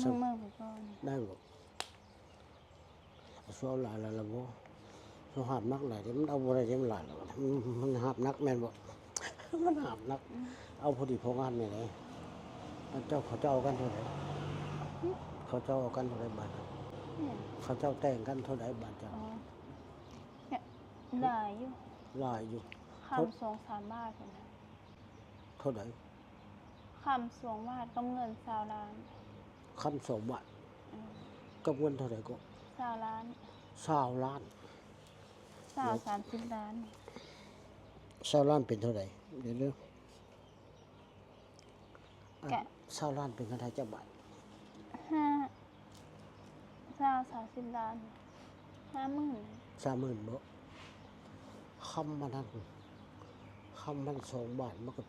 ເບິ່ງ ເບິ່ງໄປກ່ອນ ໄດ້ບໍ່? ເອົາ ເອົາຫຼາຍແລ້ວລະບໍ່? ເຮົາຫາບໜັກຫຼາຍເດ້ ມັນເອົາບໍ່ໄດ້ເດ້ ມັນຫຼາຍແລ້ວ ມັນຫາບໜັກແມ່ນບໍ່? ມັນຫາບໜັກ ອືມ ເອົາພໍດີພໍງາມນີ້ເດ້. ເຂົາເຈົ້າ ເຂົາເຈົ້າເອົາກັນເທົ່າໃດ? ຫຶ? ເຂົາເຈົ້າເອົາກັນເທົ່າໃດບາດ? ຫຍັງ? ເຂົາເຈົ້າແຕ່ງກັນເທົ່າໃດບາດເຈົ້າ? ອໍ ຫຼາຍຢູ່ ຫຼາຍຢູ່ ຄຳສອງສາມບາດພຸ້ນນະ. ເທົ່າໃດ? ຄຳສອງບາດກັບເງິນຊາວລ້ານ. ຄຳສອງບາດ ອືມ ກັບເງິນເທົ່າໃດເກາະ? ຊາວລ້ານ. ຊາວລ້ານ ຊາວ ສາມສິບລ້ານ. ຊາວລ້ານເປັນເທົ່າໃດ? ດຽວ ດຽວ ກະ ຊາວລ້ານເປັນເງິນໄທຈັກບາດ? ຫ້າ ຊາວ ສາມສິບລ້ານ ຫ້າໝື່ນ. ສາມໝື່ນບໍ? ຄຳມັນຫັ້ນ ຄຳມັນສອງບາດ ມັນກໍ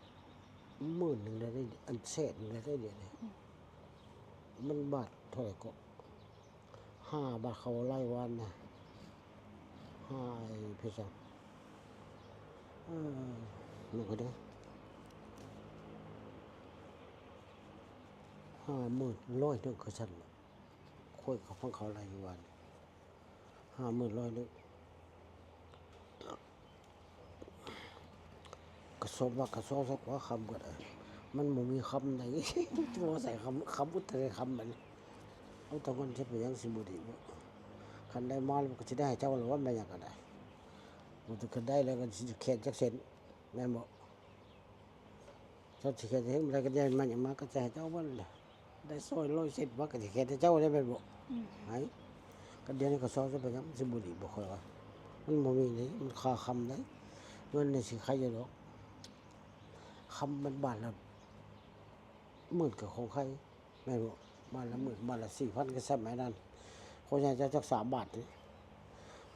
ໝື່ນໜຶ່ງແລ້ວເດ້ ອັນແສນໜຶ່ງແລ້ວເດ້ ດຽວນີ້. ອືມ ມັນບາດເທົ່າໃດເກາະ? ຫ້າບາດ ເຂົາໄລ່ວານນະ ຫ້າ ເພຊະ ເອີ ມັນກໍໄດ້ ຫ້າໝື່ນ ຮ້ອຍໜຶ່ງຄືຊັ້ນແຫຼະ. ຂ້ອຍກໍຟັງເຂົາໄລ່ວານ ຫ້າໝື່ນ ຮ້ອຍໜຶ່ງ. ກະສອງບາດ ກະຊອງຊະກວ່າຄຳກໍໄດ້ ມັນບໍ່ມີຄຳໃດ ບໍ່ໃສ່ຄຳ ຄຳອຸດແຕ່ຄຳບັດນີ້ ເອົາແຕ່ເງິນ ເຮັດໄປຫຍັງ ຊິບໍ່ດີບໍ? ຄັນໄດ້ມາແລ້ວມັນກໍຊິໄດ້ໃຫ້ເຈົ້າແລ້ວ ວ່າແມ່ນຫຍັງກໍໄດ້ ບໍ່ ຄັນໄດ້ແລ້ວກໍຊິແຂນຈັກເສັ້ນ ແມ່ນບໍ່? ເຈົ້າຊິແຂນຈັກເສັ້ນ ມັນໄດ້ກັນໃຫຍ່ມາຫຍັງມາ ກໍຈະໃຫ້ເຈົ້າເບິດແຫຼະ. ໄດ້ຊອຍຮ້ອຍເຊັນມາກໍຊິແຂນໃຫ້ເຈົ້າໄດ້ແມ່ນບໍ່? ອືມ ໄຫ ກໍດຽວນີ້ກໍຊອກຊະໄປຫຍັງ ມັນຊິບໍ່ດີບໍ່? ຂ້ອຍວ່າມັນບໍ່ມີເດ້ ມັນຄ່າຄຳເດ້. ເງິນນີ້ຊິໄຄຢູ່ດອກ ຄຳມັນບາດລະໝື່ນກໍຂອງໄຄ ແມ່ນບໍ່? ບາດລະໝື່ນ ບາດລະສີ່ພັນ ກໍສະໄໝນັ້ນ ຂ້ອຍໃຫ້ເຈົ້າຈັກສາມບາດນີ້.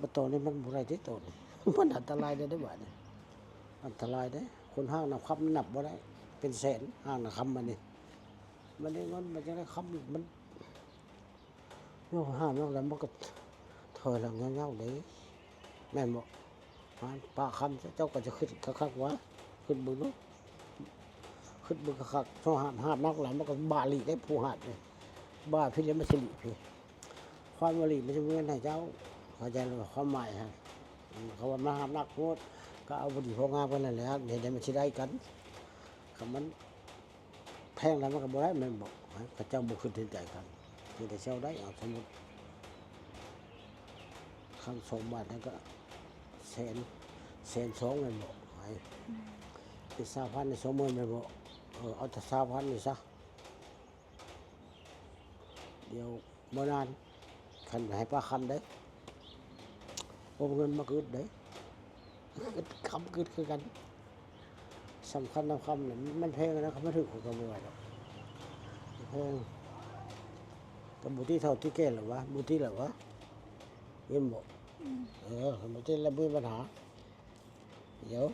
ບັດຕອນນີ້ມັນບໍ່ໄດ້ເດ້ ຕອນນີ້ມັນອັນຕະລາຍແລ້ວເດ້ ບາດນີ້ອັນຕະລາຍເດ້. ຄົນຫ້າງນຳຄຳນັບບໍ່ໄດ້ ເປັນແສນ ຫ້າງນຳຄຳບັດນີ້. ບັດນີ້ເງິນມັນຈະໄດ້ຄຳອີກ ມັນ ໂຍມຫ້າມນຳແລ້ວມັນກໍຖອຍຫຼັງຍາວໆເດ້ ແມ່ນບໍ່? ຫາປາຄຳ ເຈົ້າກໍຈະຄິດຄັກໆວ່າ ຄິດເບິ່ງດູ ຄິດເບິ່ງຄັກໆ. ໂທຫາບ ຫາບໜັກຫຼາຍ ມັນກໍບາລີກເດ້ ຜູ້ຫາບເດ້ ບາພີ້ແລ້ວມັນຊິລີກພີ້. ຄວາມວ່າລີກມັນຊິເໝືອນໃຫ້ເຈົ້າ ເຂົ້າໃຈແລ້ວ ຄວາມໝາຍຫັ້ນ. ອືມ ເຂົາວ່າມາຫາບໜັກໂພດ ກໍເອົາພໍດີພໍງາມກັນນັ້ນແຫຼະ ເຮັດໃຫ້ມັນຊິໄດ້ກັນ. ຄັນມັນແພງແລ້ວມັນກໍບໍ່ໄດ້ແມ່ນບໍ່? ເຂົາເຈົ້າບໍ່ຄິດເຫັນໃຈກັນ ມີແຕ່ເຊາໄດ້. ເອົາ ສົມມຸດຄຳສອງບາດນັ້ນກໍແສນ ແສນສອງແມ່ນບໍ່? ໃຫ້ ອືມ ເປັນຊາວພັນ ສອງໝື່ນແມ່ນບໍ່? ເອີ ເອົາແຕ່ຊາວພັນນີ້ຊະ. ດຽວບໍ່ນານ ຄັນໃຫ້ປາຄຳເດ້ ບໍ່ມີເງິນມາກຶດເດ້ ຄຳກຶດຄືກັນ. ສຳຄັນນຳຄຳນີ້ ມັນແພງນະ ຄັນມາຖືກຂ້ອຍກໍບໍ່ໄຫວດອກ ແພງ. ກໍບໍ່ຕິເທົ່າຕິແກ່ແລ້ວວະ ບໍ່ຕິແລ້ວວະ. ເຫັນບໍ່? ອືມ ເອີ ຄັນບໍ່ຕິດແລ້ວບໍ່ມີບັນຫາ. ດຽວ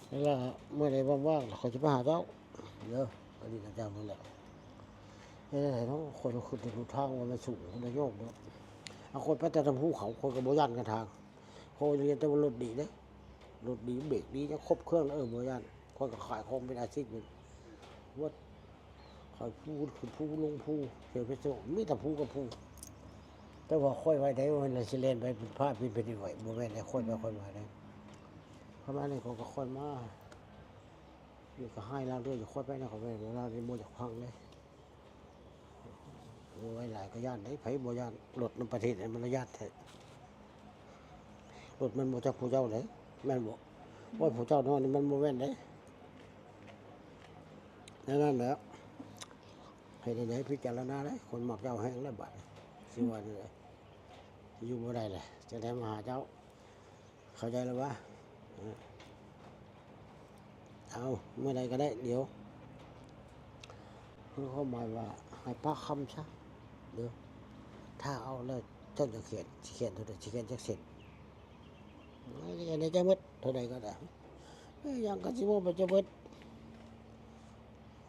ເວລາມື້ໃດວ່າງໆ ຂ້ອຍຊິໄປຫາເຈົ້າເດີ. ອັນນີ້ກໍເຈົ້ານັ້ນແຫຼະ ເຮັດຈັ່ງໃດເນາະ? ຂ້ອຍລະຄຶດໃນຫົນທາງວ່າມັນສູງ ມັນຍາກເນາະ. ເອົາ ຂ້ອຍໄປແຕ່ນຳພູເຂົາ ຂ້ອຍກໍບໍ່ຢ້ານກັນທາງ. ຂ້ອຍຮຽນແຕ່ວ່າລົດດີເດ້ ລົດດີ ເບຣກດີ ຍັງຄົບເຄື່ອງ. ເອີ ບໍ່ຢ້ານ. ຂ້ອຍກໍຂາຍຂອງເປັນອາຊີບເບິດ ຂາຍພູ ຂຶ້ນພູ ລົງພູ ເຂດໄພໂຊ ມີແຕ່ພູກັບພູ. ແຕ່ວ່າຂ້ອຍໄວໃດ໋ ວ່າລະຊິແລ່ນໄປເປັນຟ້າ ເປັນແຜ່ນດິນໄຫວ ບໍ່ແມ່ນໃດ໋. ຂ້ອຍໄປ ອືມ ຂ້ອຍມາເດ້ ປະມານນີ້. ຂ້ອຍກໍ ຂ້ອຍມາ ນີ້ກໍໃຫ້ລາວເດີ ຂ້ອຍໄປນະ ຂ້ອຍໄປ ລາວນີ້ບໍ່ຢາກຟັງເດ້. ໂອ້ຍ ຫຼາຍກໍຢ້ານເດ້ ໃຜບໍ່ຢ້ານ? ລົດນຳປະເທດນີ້ມັນລະຢ້ານແທ້. ລົດມັນບໍ່ຈັກຜູ້ເຈົ້າເດ້ ແມ່ນບໍ່? ອືມ ໂອ້ຍ ຜູ້ເຈົ້ານອນນີ້ມັນບໍ່ແມ່ນເດ້. ແນວນັ້ນແຫຼະ ເຮັດແນວໃດ? ພິຈາລະນາເດ້ ຄົນມັກເຈົ້າແຮງແລ້ວບາດນີ້ ຊິວ່າແນວໃດ? ຢູ່ບໍ່ໄດ້ແຫຼະ ຈັ່ງໃດມາຫາເຈົ້າ. ເຂົ້າໃຈແລ້ວຫວາ? ເອີ ເອົາ ມື້ໃດກໍໄດ້ ດຽວ ຄືຄວາມໝາຍວ່າໃຫ້ປາກຄຳຊະເດີ. ຖ້າເອົາແລ້ວເຈົ້າຈະຂຽນ ຊິຂຽນເທົ່າໃດ? ຊິຂຽນຈັກເສັ້ນ? ອັນນີ້ຈະໝົດເທົ່າໃດກໍໄດ້. ເອີ ຫຍັງກໍຊິເວົ້າໄປຈະເບິດ.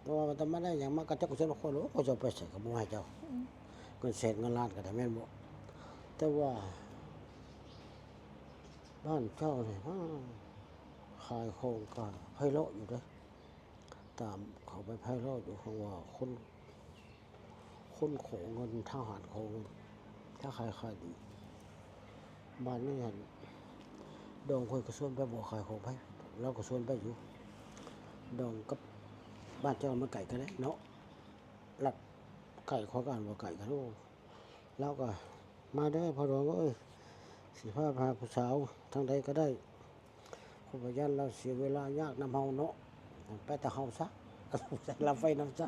ແຕ່ວ່າມັນຈະມາໄດ້ຫຍັງ ມາກະເຈົ້າກະຊວນມາຄົນ ໂອ້ ຂ້ອຍຈະເອົາໄປໃສກໍບໍ່ໃຫ້ເຈົ້າ. ອືມ ເງິນແສນເງິນລ້ານກໍໄດ້ ແມ່ນບໍ່? ແຕ່ວ່າບ້ານເຈົ້ານີ້ ອາ ຂາຍຂອງກະໄພເລາະຢູ່ເດ້. ຕາມເຂົ້າໄປໄພເລາະຢູ່ ເພາະວ່າຄົນ ຄົນຂໍເງິນ ທະຫານຂໍເງິນ ຄ້າຂາຍຂາຍດີ. ບາດນີ້ຫັ້ນ ດອງຂ້ອຍກໍຊວນໄປບໍ່ຂາຍຂອງໃຜ ລາວກໍຊວນໄປຢູ່. ດອງກັບບ້ານເຈົ້າມັນໄກກັນເດ້ເນາະ ລັດໃກ້ ຂ້ອຍກໍອ່ານວ່າໄກກັນ. ໂອ້ ລາວກໍ ມາເດີພໍ່ດອງເອີຍ ຊິພາໄປຫາຜູ້ສາວທາງໃດກໍໄດ້. ຂ້ອຍບໍ່ຢ້ານລາວເສຍເວລາຍາກນຳເຮົາເນາະ ໄປແຕ່ເຮົາຊະ ລາວໄປນຳຊະ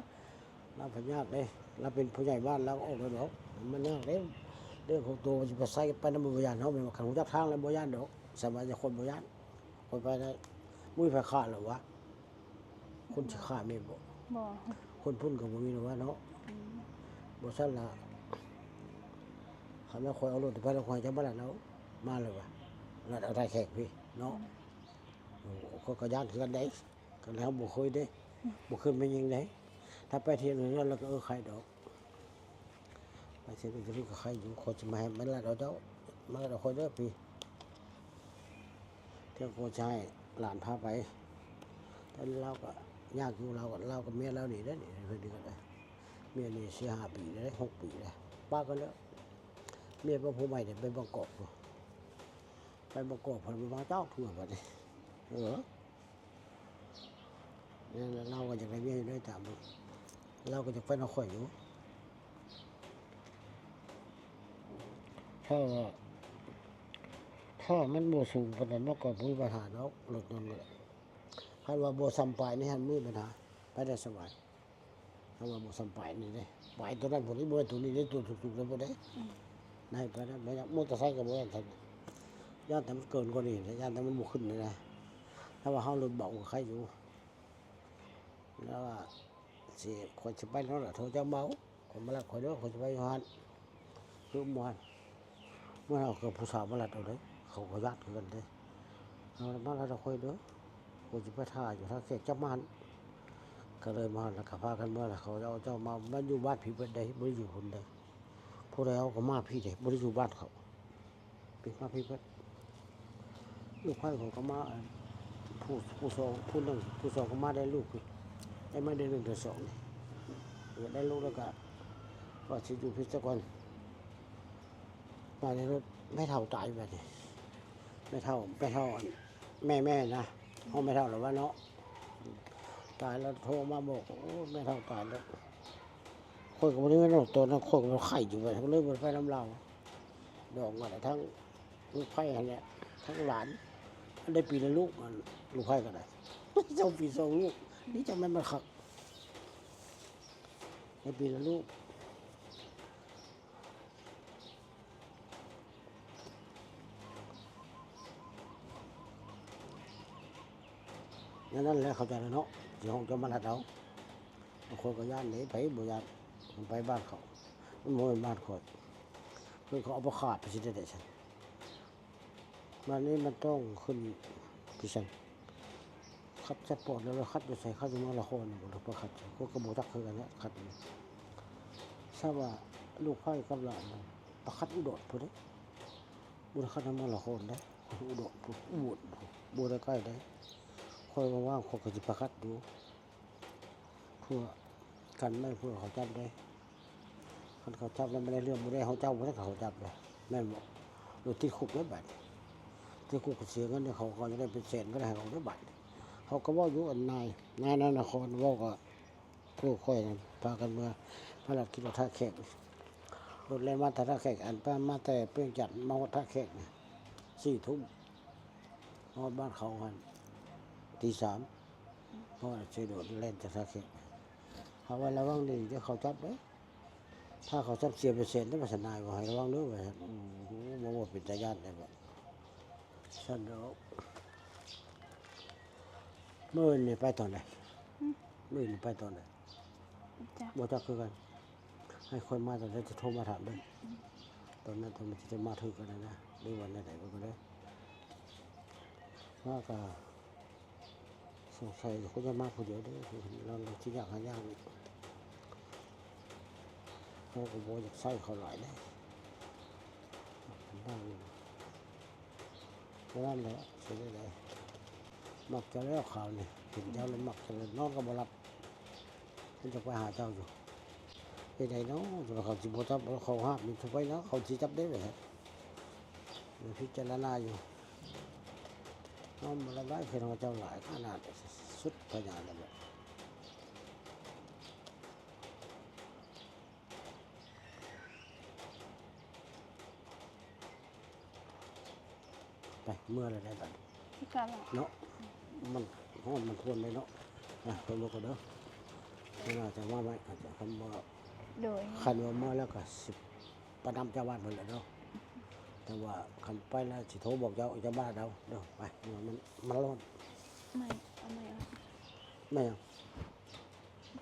ລາວໄປຍາກເດ້. ລາວເປັນຜູ້ໃຫຍ່ບ້ານ ລາວອອກແລ້ວດອກ ມັນຍາກເດ້. ເລື່ອງຂອງໂຕມັນຊິໄປໃສໄປນຳ ບໍ່ຢ້ານ. ເຮົາແມ່ນວ່າຄັນຮູ້ຈັກທາງແລ້ວບໍ່ຢ້ານດອກ ສາມາດຈະຄົນບໍ່ຢ້ານ. ຂ້ອຍໄປໄດ້ ບໍ່ມີໃຜຂ້ານແລ້ວຫວາ? ຄົນຊິຂ້າແມ່ນບໍ່? ບໍ່ ຄົນພຸ້ນກໍບໍ່ມີແລ້ວຫວາເນາະ. ອືມ ບໍ່ຊັ້ນລະ ຄັນວ່າຂ້ອຍເອົາລົດໄປແລ້ວ ຂ້ອຍຈະມາລັດເອົາ ມາເລີຍຫວາ? ລັດເອົາທ່າແຂກພີ້ເນາະ. ອືມ ໂອ້ ຂ້ອຍກໍຢ້ານຄືກັນເດ້ ຄັນເຮົາບໍ່ເຄີຍເດ້. ອືມ ບໍ່ເຄີຍແມ່ນຫຍັງເດ້. ຖ້າໄປທຽງເຮືອນແລ້ວກໍ ເອີ ໄຄດອກ. ໄປເສຍເປັນກະໄຄຢູ່ ຂ້ອຍຈະມາໃຫ້ມັນລັດເອົາເຈົ້າ ມາລັດເອົາຂ້ອຍເດີພີ້. ເທື່ອຂ້ອຍຈະໃຫ້ຫຼານພາໄປ. ແຕ່ລາວກໍຍາກຢູ່ ລາວກໍ ລາວກັບເມຍລາວນີ້ເດ້ ນີ້ເພິ່ນນີ້ກໍໄດ້ ເມຍນີ້ສີ່ຫ້າປີແລ້ວເດ້ ຫົກປີແລ້ວ ປະກັນແລ້ວ. ເມຍເປັນຜູ້ໃໝ່ນີ້ໄປບາງກອກພຸ້ນ ໄປບາງກອກ ເພິ່ນບໍ່ມາຈັກເທື່ອບາດນີ້. ເອີ ນັ້ນລະ ລາວກໍຢາກໄດ້ເມຍຢູ່ເດ້ ຕາມເບິ່ງ ລາວກໍຢາກໄປນຳຂ້ອຍຢູ່. ຖ້າວ່າ ຖ້າມັນບໍ່ສູງປານໃດ ມັນກໍບໍ່ມີບັນຫາດອກ ລົດນັ້ນກໍໄດ້. ຄັນວ່າບໍ່ສ່ຳປາຍນີ້ ຫັ້ນມີບັນຫາ ໄປໄດ້ສະບາຍ. ຖ້າວ່າບໍ່ສ່ຳປາຍນີ້ເດ້ ປາຍໂຕນັ້ນພຸ້ນ ບໍ່ແມ່ນໂຕນີ້ເດ້ ໂຕສູງໆນັ້ນພຸ້ນເດ້. ອືມ ໄດ້ໄປໄດ້ ບໍ່ຢາກ ມໍເຕີໄຊກໍບໍ່ຢ້ານຊັ້ນ ຢ້ານແຕ່ມັນເກີນກວ່ານີ້ນະ ຢ້ານແຕ່ມັນບໍ່ຂຶ້ນນີ້ນະ. ຖ້າວ່າເຮົາລົດເບົາກໍໄຄຢູ່. ແລ້ວວ່າຊິ ຂ້ອຍຊິໄປແລ້ວລະ ໂທເຈົ້າເມົາ ຂ້ອຍມາລັດຂ້ອຍເດີ ຂ້ອຍຊິໄປຢູ່ຫັ້ນ. ຄືໝູ່ຫັ້ນ ເມື່ອເຮົາກັບຜູ້ສາວມາລັດເອົາເດ້ ເຂົາກໍຢ້ານຄືກັນເດ້. ເອົາມາລັດເອົາຂ້ອຍເດີ ຂ້ອຍຊິໄປຖ້າຢູ່ທ່າແຂກ ເຈົ້າມາຫັ້ນ. ກໍເລີຍມາ ແລ້ວກໍພາກັນເມືອ ແລ້ວເຂົາເອົາເຈົ້າມາ ມາຢູ່ບ້ານພີ້ເບິດເດ້ ບໍ່ໄດ້ຢູ່ພຸ້ນເດ້. ຜູ້ໃດເອົາກໍມາພີ້ເດ້ ບໍ່ໄດ້ຢູ່ບ້ານເຂົາ. ປີມາພີ້ເບິດ ລູກໃພ້ເຂົາກໍມາ ຜູ້ ຜູ້ສອງ ຜູ້ໜຶ່ງ ຜູ້ສອງກໍມາໄດ້ລູກພີ້ ໄດ້ມາເດືອນໜຶ່ງເດືອນສອງນີ້ ໄດ້ລູກແລ້ວກໍວ່າຊິຢູ່ພີ້ຊະກ່ອນ. ບາດນີ້ແມ່ເຖົ້າຕາຍບາດນີ້ ແມ່ເຖົ້າ ແມ່ເຖົ້າ ອັນ ແມ່ ແມ່ນະ ເຮົາແມ່ເຖົ້າແລ້ວວ່າເນາະ ຕາຍແລ້ວໂທມາບອກ ໂອ້ ແມ່ເຖົ້າຕາຍແລ້ວ. ຂ້ອຍກໍບໍ່ໄດ້ເງິນດອກ ຕອນນັ້ນຂ້ອຍກໍໄຂ້ຢູ່ ຂ້ອຍກໍເລີຍບໍ່ໄດ້ໄປນຳລາວ. ດອກມາແລ້ວ ທັງລູກໃພ້ຫັ້ນແຫຼະ ທັງຫຼານ ໄດ້ປີລະລູກ ອັນລູກໃພ້ກໍໄດ້ ສອງປີສອງລູກ ນີ້ຈັ່ງແມ່ນມັນຄັກ ໄດ້ປີລະລູກ. ແນວນັ້ນແຫຼະ ເຂົ້າໃຈແລ້ວເນາະ ຊິຫ້ອງເຈົ້າມາລັດເອົາ. ບາງຄົນກໍຢ້ານເດ້ ໃຜບໍ່ຢ້ານ ໄປບ້ານເຂົາ ມັນບໍ່ແມ່ນບ້ານຂ້ອຍ. ເພິ່ນກໍເອົາໄປຂາດ ໄປຊິໄດ້ໃດຊັ້ນ? ບາດນີ້ມັນຕ້ອງຂຶ້ນ ຄືຊັ້ນ ຄັດສະປອດ ແລ້ວຄັດຢູ່ໃສ? ຄັດຢູ່ເມືອງລະຄອນບໍ່ ຫຼືໄປຄັດໃສ? ຂ້ອຍກໍບໍ່ຈັກຄືກັນແຫຼະ ຄັດຢູ່ ຊາບວ່າລູກໃພ້ກັບຫຼານນັ້ນ ໄປຄັດອຸດອນພຸ້ນເດ້ ບໍ່ໄດ້ຄັດໃນເມືອງລະຄອນເດ້ ຄັດຢູ່ອຸດອນພຸ້ນ ອຸບົນພຸ້ນ ບໍ່ໄດ້ໃກ້ເດ້. ຂ້ອຍວ່າງໆ ຂ້ອຍກໍຊິໄປຄັດຢູ່ ເພື່ອກັນໄວ້ ເພື່ອເຂົາຈັບເດ້. ຄັນເຂົາຈັບແລ້ວບໍ່ໄດ້ເລື່ອງ ບໍ່ໄດ້ເຮົາເຈົ້າ ບໍ່ໄດ້ເຂົາຈັບເດ້ ແມ່ນບໍ່? ໂດຍຕິດຄຸກເດ້ບາດນີ້ ຕິດຄຸກກໍເສຍເງິນໃຫ້ເຂົາ ເຂົາຈະໄດ້ເປັນແສນກໍໄດ້ໃຫ້ເຂົາເດ້ບາດນີ້. ເຮົາກໍເວົ້າຢູ່ ອັນນາຍ ນາຍນະຄອນເວົ້າກໍ ໂອ້ ຂ້ອຍນັ້ນພາກັນເມືອພາລະກິດລົດທ່າແຂກ ລົດແລ່ນມາແຕ່ທ່າແຂກ ອັນ ມາແຕ່ວຽງຈັນ ມາຮອດທ່າແຂກນີ້ສີ່ທຸ່ມ ຮອດບ້ານເຂົາຫັ້ນຕີສາມ ເພາະວ່າຊິໂດດແລ່ນຈາກທ່າແຂກ. ເຮົາວ່າລະວັງດີເດີ ເຂົາຈັບເດ້ ຖ້າເຂົາຈັບເສຍເປີເຊັນເດ້ ວ່າຊັ້ນນາຍ ວ່າໃຫ້ລະວັງເດີ ວ່າຊັ້ນ. ໂອ້ ບໍ່ ບໍ່ເປັນຕາຢ້ານແທ້ ຊັ້ນດອກ. ມື້ອື່ນນີ້ໄປຕອນໃດ? ອືມ ມື້ອື່ນນີ້ໄປຕອນໃດ? ບໍ່ຈັກ ບໍ່ຈັກຄືກັນ. ໃຫ້ຂ້ອຍມາຕອນໃດຈະໂທມາຖາມເດີ. ອືມ ຕອນນັ້ນ ຕອນມັນຈະມາຖືກກັນນະ ຫຼືວ່າແນວໃດກໍໄດ້. ມາກະ ສົງໄສຄົງຈະມາຜູ້ດຽວເດີ ລາວ ລາວຊິຍາກຫາຍາກ. ເຮົາກໍບໍ່ຢາກໃຊ້ເຂົາຫຼາຍເດ້ ເທົ່ານັ້ນແຫຼະ ຊິໄດ້ໃດ. ມັກເຈົ້າແລ້ວ ຄາວນີ້ເຫັນເຈົ້າແລ້ວມັກເຈົ້າແລ້ວ ນອນກໍບໍ່ຫຼັບ. ເພິ່ນຈະໄປຫາເຈົ້າຢູ່ ເຮັດໃດເນາະ? ເຂົາຊິບໍ່ຈັບ ເຂົາຫ້າມນີ້ ໄປເນາະ ເຂົາຊິຈັບໄດ້ແບບ ພິຈາລະນາຢູ່. ນອນບໍ່ຫຼັບໄດ້ ເພິ່ນວ່າເຈົ້າຫຼາຍຂະໜາດ ສຸດພະຍາແລ້ວ. ໄປ ເມືອແລ້ວໄດ້ບັດ ຄືກັນລະເນາະ. ມັນຮ້ອນມັນທວນໄດ້ເນາະ. ໄປ ໄປເມືອກ່ອນເດີ ເວລາຈະມາໃໝ່ ຄັນວ່າ ໂດຍ ຄັນວ່າເມືອແລ້ວກໍຊິໄປນຳເຈົ້າບ້ານເພິ່ນແຫຼະເນາະ. ແຕ່ວ່າຄັນໄປແລ້ວຊິໂທບອກເຈົ້າ ເຈົ້າບ້ານເອົາເດີ. ໄປ ເມືອ ມັນ ມັນຮ້ອນ. ໄມ້ ເອົາໄມ້ອອກ. ໄມ້ຫຍັງ?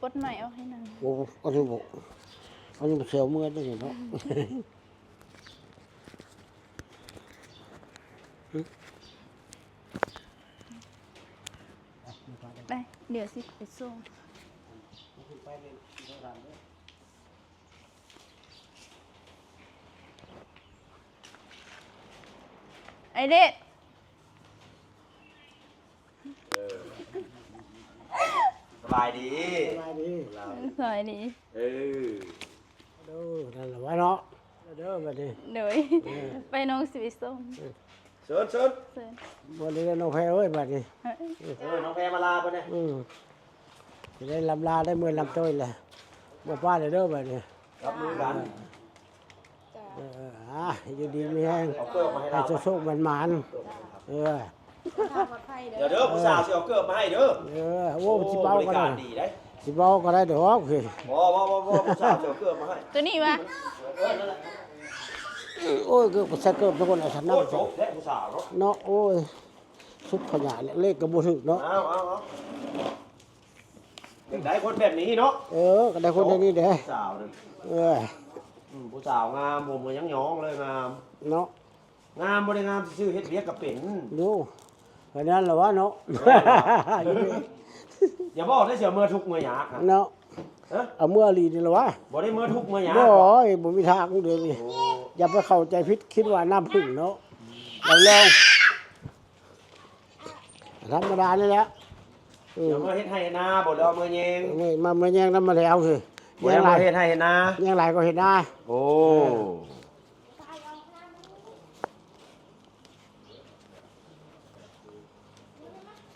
ປົດໄມ້ອອກໃຫ້ນາງ. ໂອ້ ອັນນີ້ບໍ່ ອັນນີ້ບໍ່ແຊວເມື່ອຍເດ້ເນາະ. ໄປ ດຽວຊິໄປສົ່ງ. ໄອເດດ ເອີ ສະບາຍດີ ສະບາຍດີ ສະບາຍດີ ເອີ ເດີ ນັ້ນລະວະເນາະ ເດີ ບັດນີ້ ໂດຍ ເອີ ໄປນ້ອງຊິໄປສົ່ງ ເຊີນ ເຊີນ ເຊີນ ບັດນີ້ນ້ອງແພເອີຍ ບັດນີ້ ເອີ ນ້ອງແພມາລາເພິ່ນເດ້ ອືມ ຊິໄດ້ລຳລາ ໄດ້ເມື່ອຍລຳໂຕຍແຫຼະ ບໍ່ປ້າເລີຍເດີ ບັດນີ້ ຈັບມືກັນ ເອີ ອ່າ ຢູ່ດີມີແຮງ ເອົາເກີບມາໃຫ້ລາວ ໃຫ້ໂຊກໆໝານໆ ເອີ ເດີ ເດີ ຜູ້ສາວຊິເອົາເກີບມາໃຫ້ເດີ ເອີ ໂອ້ ຊິເວົ້າກໍໄດ້ ຊິເວົ້າກໍໄດ້ດອກ ບໍ່ ບໍ່ ບໍ່ ຜູ້ສາວຊິເອົາເກີບມາໃຫ້ ໂຕນີ້ຫວາ ເອີ ນັ້ນແຫຼະ ໂອ້ຍ ເກີບ ໃສ່ເກີບທຸກຄົນ ເອົາຊັ້ນເນາະ ໂອ້ຍ ຈົບແລ້ວຜູ້ສາວເນາະ ເນາະ ໂອ້ຍ ສຸດພະຍາເລີກກໍບໍ່ຖືກເນາະ ເອົາ ເອົາ ເອົາ ຢາກໄດ້ຄົນແບບນີ້ເນາະ ເອີ ກໍໄດ້ຄົນແບບນີ້ແຫຼະ ສາວເດີ ເອີ ອືມ ຜູ້ສາວງາມ ຜົມກໍຍັງຍ້ອງເລີຍ ງາມເນາະ ງາມບໍ່ໄດ້ງາມຊື່ໆ ເຮັດວຽກກໍເປັນ ໂອ້ ອັນນັ້ນລະວະເນາະ ແມ່ນລະ ຢ່າບອກເດີ ຊິເອົາເມືອທຸກເມືອຍາກ ເນາະ ເອີ ເອົາເມືອອີ່ຫຼີນີ້ລະວະ ບໍ່ໄດ້ເມືອທຸກເມືອຍາກ ບໍ່ ບໍ່ມີທາງເດນີ້ ໂອ້ ຢ່າໄປເຂົ້າໃຈຜິດ ຄິດວ່ານ້ຳຜຶ້ງເນາະ ລະລອງ ທຳມະດານີ້ແຫຼະ ເອີ ເອົາມາເຮັດໄຮ່ເຮັດນາບໍ່ ຫຼືເອົາມາແຍງ ມາ ມາແຍງນຳມາແລ້ວຄື ບໍ່ໄດ້ມາເຮັດໄຮ່ເຮັດນາ ແຍງຫຼາຍກໍເຮັດນາ ໂອ້ ເອີ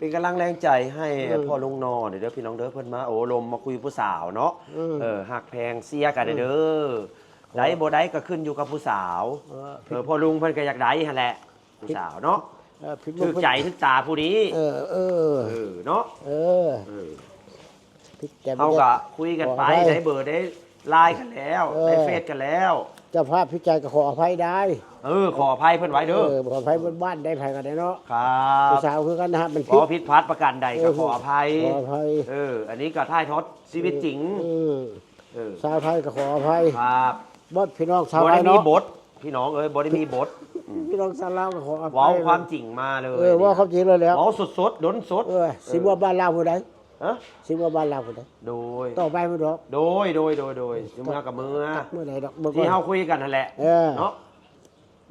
ເປັນກຳລັງແຮງໃຈໃຫ້ ອືມ ພໍ່ລຸງໜໍ່ເດີ ພີ່ນ້ອງເດີ ເພິ່ນມາໂອ້ລົມມາຄຸຍຜູ້ສາວເນາະ ອືມ ເອີ ຮັກແພງເຊຍກັນເດີ ອືມ ໄດ້ບໍ່ໄດ້ກໍຂຶ້ນຢູ່ກັບຜູ້ສາວ ເອີ ເອີ ພໍ່ລຸງເພິ່ນກໍຢາກໄດ້ຫັ້ນແຫຼະ ຜູ້ສາວເນາະ ເອີ ຖືກໃຈຖືກຕາຜູ້ນີ້ ເອີ ເອີ ເນາະ ເອີ ເອີ ເຮົາກໍຄຸຍກັນໄປ ໄດ້ເບີໄດ້ລາຍກັນແລ້ວ ເອີ ໄດ້ເຟສກັນແລ້ວ ເຈົ້າພາບຜິດໃຈກໍຂໍອະໄພໄດ້ ເອີ ຂໍອະໄພເພິ່ນໄວ້ເດີ ເອີ ຂໍອະໄພເບິດບ້ານໄດ້ ໃຜກໍໄດ້ເນາະ ຄັບ ຜູ້ສາວຄືກັນນະ ມັນຜິດ ບໍ່ຜິດພາດປະການໃດກໍຂໍອະໄພ ເອີ ຂໍອະໄພ ເອີ ອັນນີ້ກໍຖ່າຍທອດຊີວິດຈິງ ເອີ ເອີ ຊາວໄທກໍຂໍອະໄພ ຄັບ ເບິດພີ່ນ້ອງຊາວໄທເນາະ ບໍ່ໄດ້ມີບົດ ພີ່ນ້ອງເອີຍ ບໍ່ໄດ້ມີບົດ. ອືມ ພີ່ນ້ອງຊາວລາວກໍຂໍອະໄພ ເວົ້າຄວາມຈິງມາເລີຍ. ເອີ ເວົ້າຄວາມຈິງເລີຍແຫຼ້ວ. ເວົ້າສົດໆ ດົນສົດ. ເອີ ຊິເມືອບ້ານລາວຜູ້ໃດ? ຮະ? ຊິເມືອບ້ານລາວຜູ້ໃດ? ໂດຍ ຕໍ່ໄປພຸ້ນດອກ. ໂດຍ ໂດຍ ໂດຍ ໂດຍ. ຊິເມືອກໍເມືອ ເມື່ອໃດດອກ ທີ່ເຮົາຄຸຍກັນຫັ້ນແຫຼະ. ເອີ ເນາະ.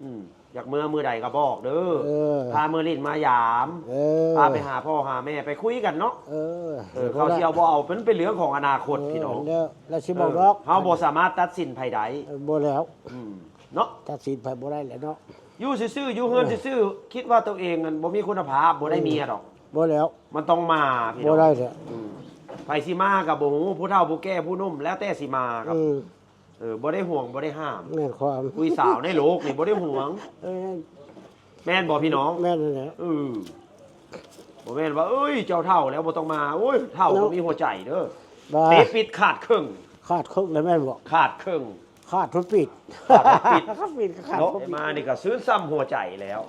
ອືມ ຢາກເມືອມື້ໃດກໍບອກເດີ. ເອີ ພາເມືອຫຼິ້ນມາຢາມ. ເອີ ພາໄປຫາພໍ່ຫາແມ່ ໄປຄຸຍກັນເນາະ. ເອີ ເອີ ເຂົາຊິເອົາບໍ່ເອົາ ເປັນ ເປັນເລື່ອງຂອງອະນາຄົດ ເອີ ພີ່ນ້ອງ. ແລ້ວ ແລ້ວຊິບອກດອກ. ເອີ ເຮົາບໍ່ສາມາດຕັດສິນໃຜໄດ້. ເອີ ບໍ່ແລ້ວ. ອືມ ເນາະ ຕັດສິນໃຜບໍ່ໄດ້ແຫຼະເນາະ. ຢູ່ຊື່ໆ ຢູ່ເຮືອນຊື່ໆ ຄິດວ່າຕົວເອງນັ້ນບໍ່ມີຄຸນນະພາບ ບໍ່ໄດ້ເມຍດອກ. ບໍ່ແລ້ວ. ມັນຕ້ອງມາ ພີ່ນ້ອງ. ບໍ່ໄດ້ແຫຼະ. ອືມ ໃຜຊິມາກໍບໍ່ຮູ້ ຜູ້ເຖົ້າ ຜູ້ແກ່ ຜູ້ໜຸ່ມ ແລ້ວແຕ່ຊິມາ. ອືມ ເອີ ບໍ່ໄດ້ຫວງ ບໍ່ໄດ້ຫ້າມ. ແມ່ນຄວາມ ຜູ້ສາວໃນໂລກນີ້ບໍ່ໄດ້ຫວງ. ເອີ ແມ່ນບໍ່ພີ່ນ້ອງ? ແມ່ນແຫຼະ. ເອີ ບໍ່ແມ່ນວ່າ ເອີຍ ເຈົ້າເຖົ້າແລ້ວບໍ່ຕ້ອງມາ. ໂອ້ຍ ເຖົ້າ ເນາະ ກໍມີຫົວໃຈເດີ. ເຕະປິດຂາດເຄິ່ງ. ຂາດເຄິ່ງແລ້ວແມ່ນບໍ່? ຂາດເຄິ່ງ. ຂາດທຸດປິດ. ຂາດທຸດປິດ. ຂາດທຸດປິດ ຂາດ ເນາະ ທຸດປິດ. ມານີ້ກໍຊື່ນຊ່ຳຫົວໃຈແລ້ວ.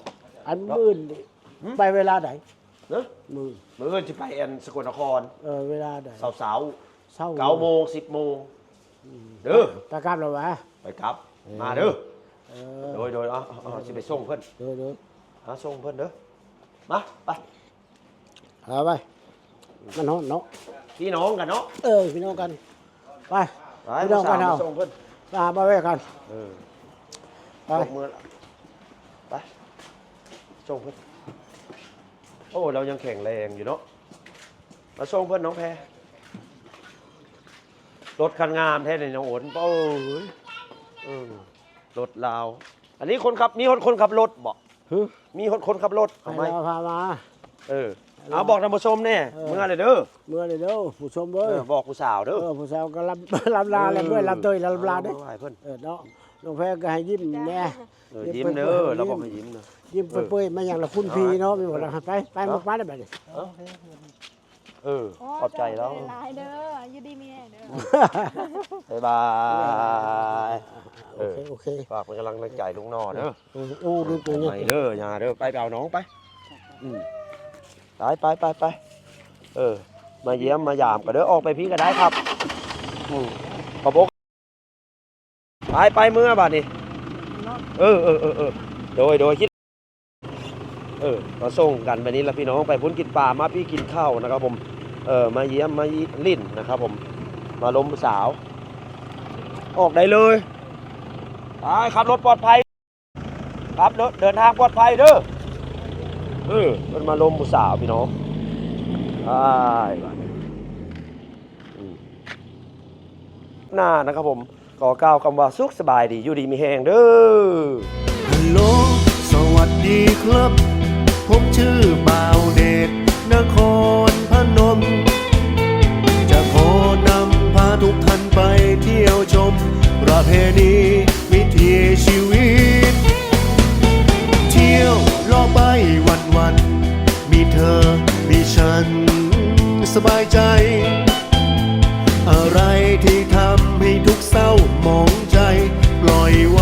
ອັນມື້ນີ້ ຫືມ ໄປເວລາໃດ? ເນາະ ມື້ ມື້ອື່ນຊິໄປອັນສະກົນນະຄອນ. ເອີ ເວລາໃດ? ເຊົ້າໆ ເຊົ້າ ເກົ້າໂມງ ສິບໂມງ. ອືມ ເດີ ໄປກັບແລ້ວຫວາ? ໄປກັບ. ເອີ ມາເດີ. ເອີ ໂດຍ ໂດຍ. ເອົາ ເອົາ ເອົາ ຊິໄປສົ່ງເພິ່ນ. ໂດຍ ໂດຍ. ຫາສົ່ງເພິ່ນເດີ. ມາ ໄປ ເອົາໄປ. ມັນຮ້ອນເນາະ. ພີ່ນ້ອງກັນເນາະ. ເອີ ພີ່ນ້ອງກັນ. ໄປ ໄປ ພີ່ນ້ອງກັນ. ເອົາ ມາສົ່ງເພິ່ນ. ໄປຫາບ່າວແວ່ກັນ. ເອີ ໄປ ສົ່ງເພິ່ນ. ໄປ ສົ່ງເພິ່ນ. ໂອ້ ລາວຍັງແຂງແຮງຢູ່ເນາະ. ມາສົ່ງເພິ່ນ ນ້ອງແພ. ລົດຄັນງາມແທ້ນີ້ ນ້ອງໂອນ. ໂອ້ຍ ເອີ ລົດລາວ. ອັນນີ້ຄົນຂັບ ມີຮອດຄົນຂັບລົດບໍ່? ຫຶ? ມີຮອດຄົນຂັບລົດ. ເອົາໄໝ? ໃຫ້ລາວພາມາ. ເອີ ເອົາ ບອກທ່ານຜູ້ຊົມແດ່. ເອີ ເມືອເລີຍເດີ. ເມືອເລີຍເດີ ຜູ້ຊົມເອີຍ. ເອີ ບອກຜູ້ສາວເດີ. ເອີ ຜູ້ສາວກໍລຳ ລຳລາແລ້ວ. ເອີ ເມື່ອຍລຳເຕີຍລຳລາເດ້. ເອີ ເວົ້າໃຫ້ເພິ່ນ. ເອີ ເນາະ ນ້ອງແພກໍໃຫ້ຍິ້ມແດ່. ເອີ ຍິ້ມເດີ. ລາວບອກໃຫ້ຍິ້ມເດີ. ຍິ້ມເປີຍໆ ມາຫຍັງລະຄຸນພີເນາະ. ມີບໍ່ລະ? ໄປ ໄປ ເອົາ ມາ ໄປແລ້ວບັດນີ້. ເອີ ຂອບໃຈລາວ. ໂອ້ ຂອບໃຈຫຼາຍໆເດີ. ຢູ່ດີມີແຮງເດີ. ບາຍບາຍ. ໂອເຄ ໂອເຄ. ເອີ ຝາກເປັນກຳລັງໃຈລຸງໜໍ່ເດີ. ເອີ ໂອ້ ລຸງໂຕໃຫຍ່ເດີ. ຢ່າເດີ. ໄປ ໄປເອົານ້ອງໄປ. ອືມ ໄປ ໄປ ໄປ ໄປ. ເອີ ມາຢ້ຽມມາຢາມກັນເດີ. ອອກໄປພີ້ກໍໄດ້ຄັບ. ອືມ ຂອບອົກ ໄປ ໄປເມືອບາດນີ້. ເນາະ ເອີ ເອີ ເອີ ເອີ ໂດຍ ໂດຍ. ເອີ ມາສົ່ງກັນແບບນີ້ລະພີ່ນ້ອງ. ໄປພຸ້ນກິນປາ ມາພີ້ກິນເຂົ້ານະຄັບຜົມ. ເອີ ມາຢ້ຽມມາຫຼິ້ນນະຄັບຜົມ. ມາລົມຜູ້ສາວ. ອອກໄດ້ເລີຍ. ໄປ ຂັບລົດປອດໄພ. ຄັບເດີ ເດີນທາງປອດໄພເດີ. ເອີ ເພິ່ນມາລົມຜູ້ສາວພີ່ນ້ອງ. ອ້າຍ ບາດນີ້ ອືມ ໜ້ານະຄັບຜົມ ຂໍກ່າວຄຳວ່າສຸກສະບາຍດີ ຢູ່ດີມີແຮງເດີ. ຮັລໂຫຼ ສະຫວັດດີຄັບ ຜົມຊື່ບ່າວເດດ ນະຄອນພະນົມ ຈະຂໍນຳພາທຸກທ່ານໄປທ່ຽວຊົມປະເພນີ ວິຖີຊີວິດ ທ່ຽວເລາະໄປວັນໆ ມີເທີ ມີສັນ ສະບາຍໃຈ ອະໄລທີ່ທຳໃຫ້ທຸກເສົ້າໝອງໃຈ ປ່ອຍວ